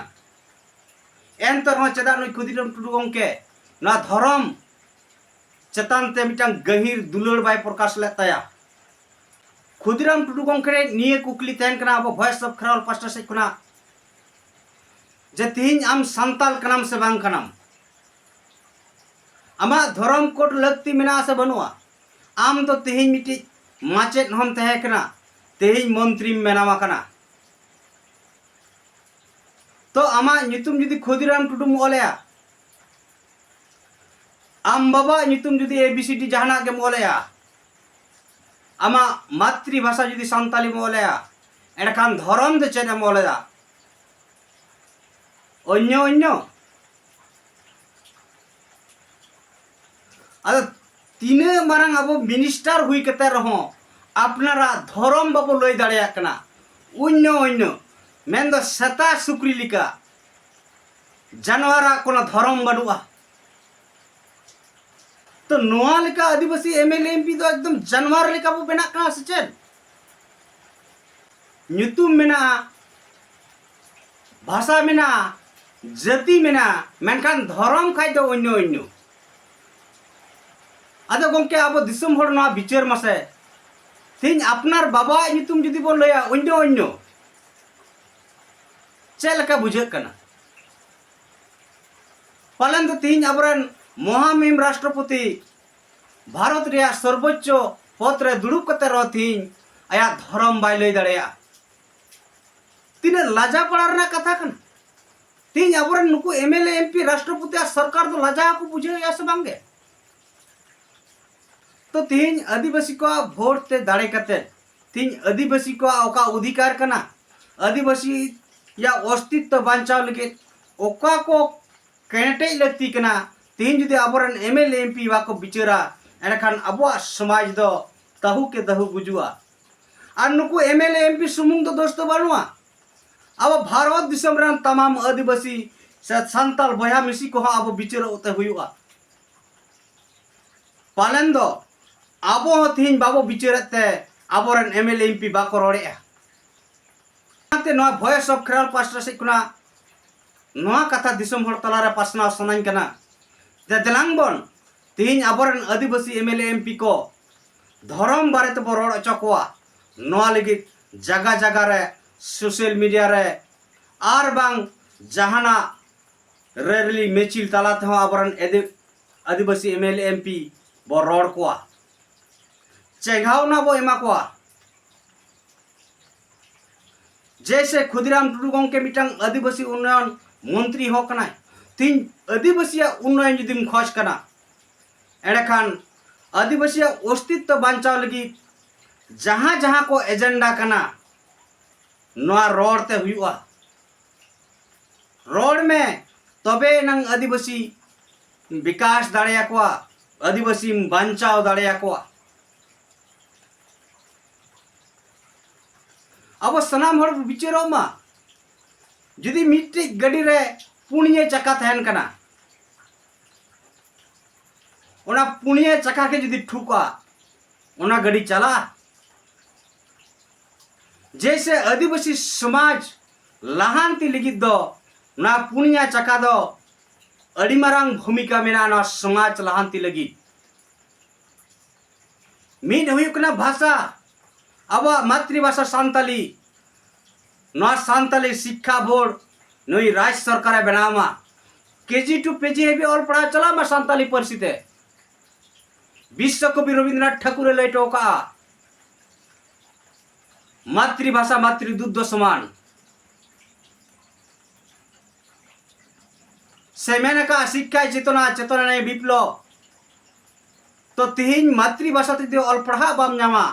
ᱮᱱᱛᱮ ᱨᱮᱦᱚᱸ ᱪᱮᱫᱟᱜ ᱱᱩᱭ ᱠᱷᱩᱫᱤᱨᱟᱢ ᱴᱩᱰᱩ ᱜᱚᱢᱠᱮ ᱱᱚᱣᱟ ᱫᱷᱚᱨᱚᱢ ᱪᱮᱛᱟᱱ ᱛᱮ ᱢᱤᱫᱴᱟᱝ ᱜᱟᱹᱦᱤᱨ ᱫᱩᱞᱟᱹᱲ ᱵᱟᱭ ᱯᱨᱚᱠᱟᱥ ᱞᱮᱫ ᱛᱟᱭᱟ? ᱠᱷᱩᱫᱤᱨᱟᱢ ᱴᱩᱰᱩ ᱜᱚᱢᱠᱮ ᱴᱷᱮᱱ ᱱᱤᱭᱟᱹ ᱠᱩᱠᱞᱤ ᱛᱟᱦᱮᱱ ᱠᱟᱱᱟ, ᱟᱵᱚ ᱵᱷᱚᱭᱮᱥ ᱚᱯᱷ ᱠᱷᱮᱨᱣᱟᱞ ᱯᱟᱥᱴᱟ ᱥᱮᱫ ᱠᱷᱚᱱᱟᱜ, ᱡᱮ ᱛᱮᱦᱮᱧ ᱟᱢ ᱥᱟᱱᱛᱟᱞ ᱠᱟᱱᱟᱢ ᱥᱮ ᱵᱟᱝ ᱠᱟᱱᱟᱢ? ᱟᱢᱟᱜ ᱫᱷᱚᱨᱚᱢ ᱠᱳᱰ ᱞᱟᱹᱠᱛᱤ ᱢᱮᱱᱟᱜᱼᱟ ᱥᱮ ᱵᱟᱹᱱᱩᱜᱼᱟ? ᱟᱢ ᱫᱚ ᱛᱮᱦᱮᱧ ᱢᱤᱫᱴᱤᱡ ᱢᱟᱪᱮᱫ ᱦᱚᱸᱢ ᱛᱟᱦᱮᱸ ᱠᱟᱱᱟ, ᱛᱮᱦᱮᱧ ᱢᱚᱱᱛᱨᱤᱢ ᱵᱮᱱᱟᱣ ᱟᱠᱟᱱᱟ᱾ ᱛᱚ ᱟᱢᱟᱜ ᱧᱩᱛᱩᱢ ᱡᱩᱫᱤ ᱠᱷᱩᱫᱤᱨᱟᱢ ᱴᱩᱰᱩᱢ ᱚᱞᱮᱜᱼᱟ, ᱟᱢ ᱵᱟᱵᱟᱣᱟᱜ ᱧᱩᱛᱩᱢ ᱡᱩᱫᱤ A B C D ᱡᱟᱦᱟᱱᱟᱜ ᱜᱮᱢ ᱚᱞᱮᱜᱼᱟ, ᱟᱢᱟᱜ ᱢᱟᱛᱨᱤ ᱵᱷᱟᱥᱟ ᱡᱩᱫᱤ ᱥᱟᱱᱛᱟᱞᱤᱢ ᱚᱞᱮᱜᱼᱟ, ᱮᱸᱰᱮᱠᱷᱟᱱ ᱫᱷᱚᱨᱚᱢ ᱫᱚ ᱪᱮᱫ ᱮᱢ ᱚᱞᱮᱫᱟ? ᱚᱱᱱᱚ ᱚᱱᱱᱚ᱾ ᱟᱫᱚ ᱛᱤᱱᱟᱹᱜ ᱢᱟᱨᱟᱝ ᱟᱵᱚ ᱢᱤᱱᱤᱥᱴᱟᱨ ᱦᱩᱭ ᱠᱟᱛᱮ ᱨᱮᱦᱚᱸ ᱟᱯᱱᱟᱨᱟᱜ ᱫᱷᱚᱨᱚᱢ ᱵᱟᱵᱚ ᱞᱟᱹᱭ ᱫᱟᱲᱮᱭᱟᱜ ᱠᱟᱱᱟ᱾ ᱚᱱᱱᱚ ᱚᱱᱱᱚ ᱢᱮᱱᱫᱚ ᱥᱮᱛᱟ ᱥᱩᱠᱨᱤ ᱞᱮᱠᱟ ᱡᱟᱱᱣᱟᱨᱟᱜ ᱠᱳᱱᱳ ᱫᱷᱚᱨᱚᱢ ᱵᱟᱹᱱᱩᱜᱼᱟ᱾ ᱛᱚ ᱱᱚᱣᱟ ᱞᱮᱠᱟ ᱟᱹᱫᱤᱵᱟᱹᱥᱤ M L A M P ᱫᱚ ᱮᱠᱫᱚᱢ ᱡᱟᱱᱣᱟᱨ ᱞᱮᱠᱟ ᱵᱚ ᱵᱮᱱᱟᱜ ᱠᱟᱱᱟ ᱥᱮ ᱪᱮᱫ? ᱧᱩᱛᱩᱢ ᱢᱮᱱᱟᱜᱼᱟ, ᱵᱷᱟᱥᱟ ᱢᱮᱱᱟᱜᱼᱟ, ᱡᱟᱹᱛᱤ ᱢᱮᱱᱟᱜᱼᱟ, ᱢᱮᱱᱠᱷᱟᱱ ᱫᱷᱚᱨᱚᱢ ᱠᱷᱟᱡ ᱫᱚ ᱚᱱᱱᱚ ᱚᱱᱱᱚ᱾ ᱟᱫᱚ ᱜᱚᱢᱠᱮ, ᱟᱵᱚ ᱫᱤᱥᱚᱢ ᱦᱚᱲ ᱱᱚᱣᱟ ᱵᱤᱪᱟᱹᱨ ᱢᱟᱥᱮ, ᱛᱮᱦᱮᱧ ᱟᱯᱱᱟᱨ ᱵᱟᱵᱟᱣᱟᱜ ᱧᱩᱛᱩᱢ ᱡᱩᱫᱤ ᱵᱚᱱ ᱞᱟᱹᱭᱟ ᱚᱱᱱᱚ ᱚᱱᱱᱚ, ᱪᱮᱫ ᱞᱮᱠᱟ ᱵᱩᱡᱷᱟᱹᱜ ᱠᱟᱱᱟ? ᱯᱟᱞᱮᱱ ᱫᱚ ᱛᱮᱦᱮᱧ ᱟᱵᱚᱨᱮᱱ ᱢᱚᱦᱟᱢᱤᱢ ᱨᱟᱥᱴᱨᱚᱯᱚᱛᱤ, ᱵᱷᱟᱨᱚᱛ ᱨᱮᱭᱟᱜ ᱥᱚᱨᱵᱳᱪᱪᱚ ᱯᱚᱫᱽ ᱨᱮ ᱫᱩᱲᱩᱵ ᱠᱟᱛᱮ ᱨᱮᱦᱚᱸ ᱛᱮᱦᱮᱧ ᱟᱭᱟᱜ ᱫᱷᱚᱨᱚᱢ ᱵᱟᱭ ᱞᱟᱹᱭ ᱫᱟᱲᱮᱭᱟᱜᱼᱟ᱾ ᱛᱤᱱᱟᱹᱜ ᱞᱟᱡᱟ ᱯᱟᱲᱟ ᱨᱮᱱᱟᱜ ᱠᱟᱛᱷᱟ ᱠᱟᱱᱟ᱾ ᱛᱮᱦᱮᱧ ᱟᱵᱚᱨᱮᱱ ᱱᱩᱠᱩ M L A M P ᱨᱟᱥᱴᱨᱚᱯᱚᱛᱤ ᱟᱨ ᱥᱚᱨᱠᱟᱨ ᱫᱚ ᱞᱟᱡᱟ ᱦᱚᱸᱠᱚ ᱵᱩᱡᱷᱟᱹᱣᱮᱫᱼᱟ ᱥᱮ ᱵᱟᱝᱜᱮ? ᱛᱚ ᱛᱮᱦᱮᱧ ᱟᱹᱫᱤᱵᱟᱹᱥᱤ ᱠᱚᱣᱟᱜ ᱵᱷᱳᱴ ᱛᱮ ᱫᱟᱲᱮ ᱠᱟᱛᱮ ᱛᱮᱦᱮᱧ ᱟᱹᱫᱤᱵᱟᱹᱥᱤ ᱠᱚᱣᱟᱜ ᱚᱠᱟ ᱚᱫᱷᱤᱠᱟᱨ ᱠᱟᱱᱟ, ᱟᱹᱫᱤᱵᱟᱹᱥᱤᱭᱟᱜ ᱚᱥᱛᱤᱛᱛᱚ ᱵᱟᱧᱪᱟᱣ ᱞᱟᱹᱜᱤᱫ ᱚᱠᱟ ᱠᱚ ᱠᱮᱴᱮᱡ ᱞᱟᱹᱠᱛᱤ ᱠᱟᱱᱟ, ᱛᱮᱦᱮᱧ ᱡᱩᱫᱤ ᱟᱵᱚᱨᱮᱱ M L A M P ᱵᱟᱠᱚ ᱵᱤᱪᱟᱹᱨᱟ, ᱮᱸᱰᱮᱠᱷᱟᱱ ᱟᱵᱚᱣᱟᱜ ᱥᱚᱢᱟᱡᱽ ᱫᱚ ᱛᱟᱹᱦᱩ ᱠᱮ ᱛᱟᱹᱦᱩ ᱜᱩᱡᱩᱜᱼᱟ᱾ ᱟᱨ ᱱᱩᱠᱩ M L A M P ᱥᱩᱢᱩᱝ ᱫᱚ ᱫᱳᱥ ᱫᱚ ᱵᱟᱹᱱᱩᱜᱼᱟ, ᱟᱵᱚ ᱵᱷᱟᱨᱚᱛ ᱫᱤᱥᱚᱢ ᱨᱮᱱ ᱛᱟᱢᱟᱢ ᱟᱹᱫᱤᱵᱟᱹᱥᱤ ᱥᱮ ᱥᱟᱱᱛᱟᱲ ᱵᱚᱭᱦᱟ ᱢᱤᱥᱤ ᱠᱚᱦᱚᱸ ᱟᱵᱚ ᱵᱤᱪᱟᱹᱨᱚᱜ ᱛᱮ ᱦᱩᱭᱩᱜᱼᱟ᱾ ᱯᱟᱞᱮᱱ ᱫᱚ ᱟᱵᱚ ᱦᱚᱸ ᱛᱮᱦᱮᱧ ᱵᱟᱵᱚ ᱵᱤᱪᱟᱹᱨᱮᱫ ᱛᱮ ᱟᱵᱚᱨᱮᱱ M L A M P ᱵᱟᱠᱚ ᱨᱚᱲᱮᱫᱼᱟ᱾ ᱚᱱᱟᱛᱮ ᱱᱚᱣᱟ ᱵᱷᱚᱭᱮᱥ ᱚᱯᱷ ᱠᱷᱮᱨᱣᱟᱞ ᱯᱟᱥᱴᱟ ᱥᱮᱫ ᱠᱷᱚᱱᱟᱜ ᱱᱚᱣᱟ ᱠᱟᱛᱷᱟ ᱫᱤᱥᱚᱢ ᱦᱚᱲ ᱛᱟᱞᱟᱨᱮ ᱯᱟᱥᱱᱟᱣ ᱥᱟᱱᱟᱧ ᱠᱟᱱᱟ ᱡᱮ ᱫᱮᱞᱟᱝ ᱵᱚᱱ ᱛᱮᱦᱮᱧ ᱟᱵᱚᱨᱮᱱ ᱟᱹᱫᱤᱵᱟᱹᱥᱤ M L A M P ᱠᱚ ᱫᱷᱚᱨᱚᱢ ᱵᱟᱨᱮ ᱛᱮᱵᱚ ᱨᱚᱲ ᱦᱚᱪᱚ ᱠᱚᱣᱟ, ᱱᱚᱣᱟ ᱞᱟᱹᱜᱤᱫ ᱡᱟᱜᱟ ᱡᱟᱜᱟ ᱨᱮ, social media ᱨᱮ, ᱟᱨ ᱵᱟᱝ ᱡᱟᱦᱟᱱᱟᱜ rally ᱢᱤᱪᱷᱤᱞ ᱛᱟᱞᱟ ᱛᱮᱦᱚᱸ ᱟᱵᱚᱨᱮᱱ ᱮᱫᱤ-, ᱟᱹᱫᱤᱵᱟᱹᱥᱤ MLA MP ᱵᱚ ᱨᱚᱲ ᱠᱚᱣᱟ, ᱪᱮᱸᱜᱷᱟᱣᱱᱟ ᱵᱚ ᱮᱢᱟ ᱠᱚᱣᱟ᱾ ᱡᱮᱭᱥᱮ ᱠᱷᱩᱫᱤᱨᱟᱢ ᱴᱩᱰᱩ ᱜᱚᱢᱠᱮ ᱢᱤᱫᱴᱟᱝ ᱟᱹᱫᱤᱵᱟᱹᱥᱤ ᱩᱱᱱᱚᱭᱚᱱ ᱢᱚᱱᱛᱨᱤ ᱦᱚᱸ ᱠᱟᱱᱟᱭ᱾ ᱛᱤᱦᱤᱧ ᱟᱹᱫᱤᱵᱟᱹᱥᱤᱭᱟᱜ ᱩᱱᱱᱚᱭᱚᱱ ᱡᱩᱫᱤᱢ ᱠᱷᱚᱡᱽ ᱠᱟᱱᱟ, ᱮᱸᱰᱮᱠᱷᱟᱱ ᱟᱹᱫᱤᱵᱟᱹᱥᱤᱭᱟᱜ ᱚᱥᱛᱤᱛᱛᱚ ᱵᱟᱧᱪᱟᱣ ᱞᱟᱹᱜᱤᱫ ᱡᱟᱦᱟᱸ ᱡᱟᱦᱟᱸ ᱠᱚ agenda ᱠᱟᱱᱟ, ᱱᱚᱣᱟ ᱨᱚᱲ ᱛᱮ ᱦᱩᱭᱩᱜᱼᱟ᱾ ᱨᱚᱲ ᱢᱮ, ᱛᱚᱵᱮ ᱮᱱᱟᱝ ᱟᱹᱫᱤᱵᱟᱹᱥᱤ ᱵᱤᱠᱟᱥ ᱫᱟᱲᱮᱭᱟᱠᱚᱣᱟ, ᱟᱹᱫᱤᱵᱟᱹᱥᱤᱢ ᱵᱟᱧᱪᱟᱣ ᱫᱟᱲᱮᱭᱟᱠᱚᱣᱟ᱾ ᱟᱵᱚ ᱥᱟᱱᱟᱢ ᱦᱚᱲ ᱵᱚ ᱵᱤᱪᱟᱹᱨᱚᱜ ᱢᱟ᱾ ᱡᱩᱫᱤ ᱢᱤᱫᱴᱤᱡ ᱜᱟᱹᱰᱤ ᱨᱮ ᱯᱩᱱᱭᱟᱹ ᱪᱟᱠᱟ ᱛᱟᱦᱮᱱ ᱠᱟᱱᱟ, ᱚᱱᱟ ᱯᱩᱱᱭᱟᱹ ᱪᱟᱠᱟ ᱜᱮ ᱡᱩᱫᱤ ᱴᱷᱩᱠᱟ, ᱚᱱᱟ ᱜᱟᱹᱰᱤ ᱪᱟᱞᱟᱜᱼᱟ? ᱡᱮᱭᱥᱮ ᱟᱹᱫᱤᱵᱟᱹᱥᱤ ᱥᱚᱢᱟᱡᱽ ᱞᱟᱦᱟᱱᱛᱤ ᱞᱟᱹᱜᱤᱫ ᱫᱚ ᱱᱚᱣᱟ ᱯᱩᱱᱭᱟ ᱪᱟᱠᱟ ᱫᱚ ᱟᱹᱰᱤ ᱢᱟᱨᱟᱝ ᱵᱷᱩᱢᱤᱠᱟ ᱢᱮᱱᱟᱜᱼᱟ ᱱᱚᱣᱟ ᱥᱚᱢᱟᱡᱽ ᱞᱟᱦᱟᱱᱛᱤ ᱞᱟᱹᱜᱤᱫ᱾ ᱢᱤᱫ ᱦᱩᱭᱩᱜ ᱠᱟᱱᱟ ᱵᱷᱟᱥᱟ, ᱟᱵᱚᱣᱟᱜ ᱢᱟᱛᱨᱤ ᱵᱷᱟᱥᱟ ᱥᱟᱱᱛᱟᱞᱤ᱾ ᱱᱚᱣᱟ ᱥᱟᱱᱛᱟᱞᱤ ᱥᱤᱠᱠᱷᱟ ᱵᱳᱨᱰ ᱱᱩᱭ ᱨᱟᱡᱽ ᱥᱚᱨᱠᱟᱨᱮ ᱵᱮᱱᱟᱣ ᱢᱟ, KG to PG ᱦᱟᱹᱵᱤᱡ ᱚᱞ ᱯᱟᱲᱦᱟᱣ ᱪᱟᱞᱟᱜ ᱢᱟ ᱥᱟᱱᱛᱟᱞᱤ ᱯᱟᱹᱨᱥᱤ ᱛᱮ᱾ ᱵᱤᱥᱥᱚ ᱠᱚᱵᱤ ᱨᱚᱵᱤᱱᱫᱨᱚᱱᱟᱛᱷ ᱴᱷᱟᱹᱠᱩᱨᱮ ᱞᱟᱹᱭ ᱦᱚᱴᱚ ᱠᱟᱜᱼᱟ, ᱢᱟᱛᱨᱤ ᱵᱷᱟᱥᱟ ᱢᱟᱛᱨᱤ ᱫᱩᱫᱽᱫᱷᱚ ᱥᱚᱢᱟᱱ᱾ ᱥᱮ ᱢᱮᱱ ᱟᱠᱟᱫᱼᱟ, ᱥᱤᱠᱠᱷᱟᱭ ᱪᱮᱛᱚᱱᱟ, ᱪᱮᱛᱚᱱᱟᱭ ᱵᱤᱯᱞᱚᱵ᱾ ᱛᱚ ᱛᱤᱦᱤᱧ ᱢᱟᱛᱨᱤ ᱵᱷᱟᱥᱟ ᱛᱮ ᱡᱩᱫᱤ ᱚᱞ ᱯᱟᱲᱦᱟᱜ ᱵᱟᱢ ᱧᱟᱢᱟ,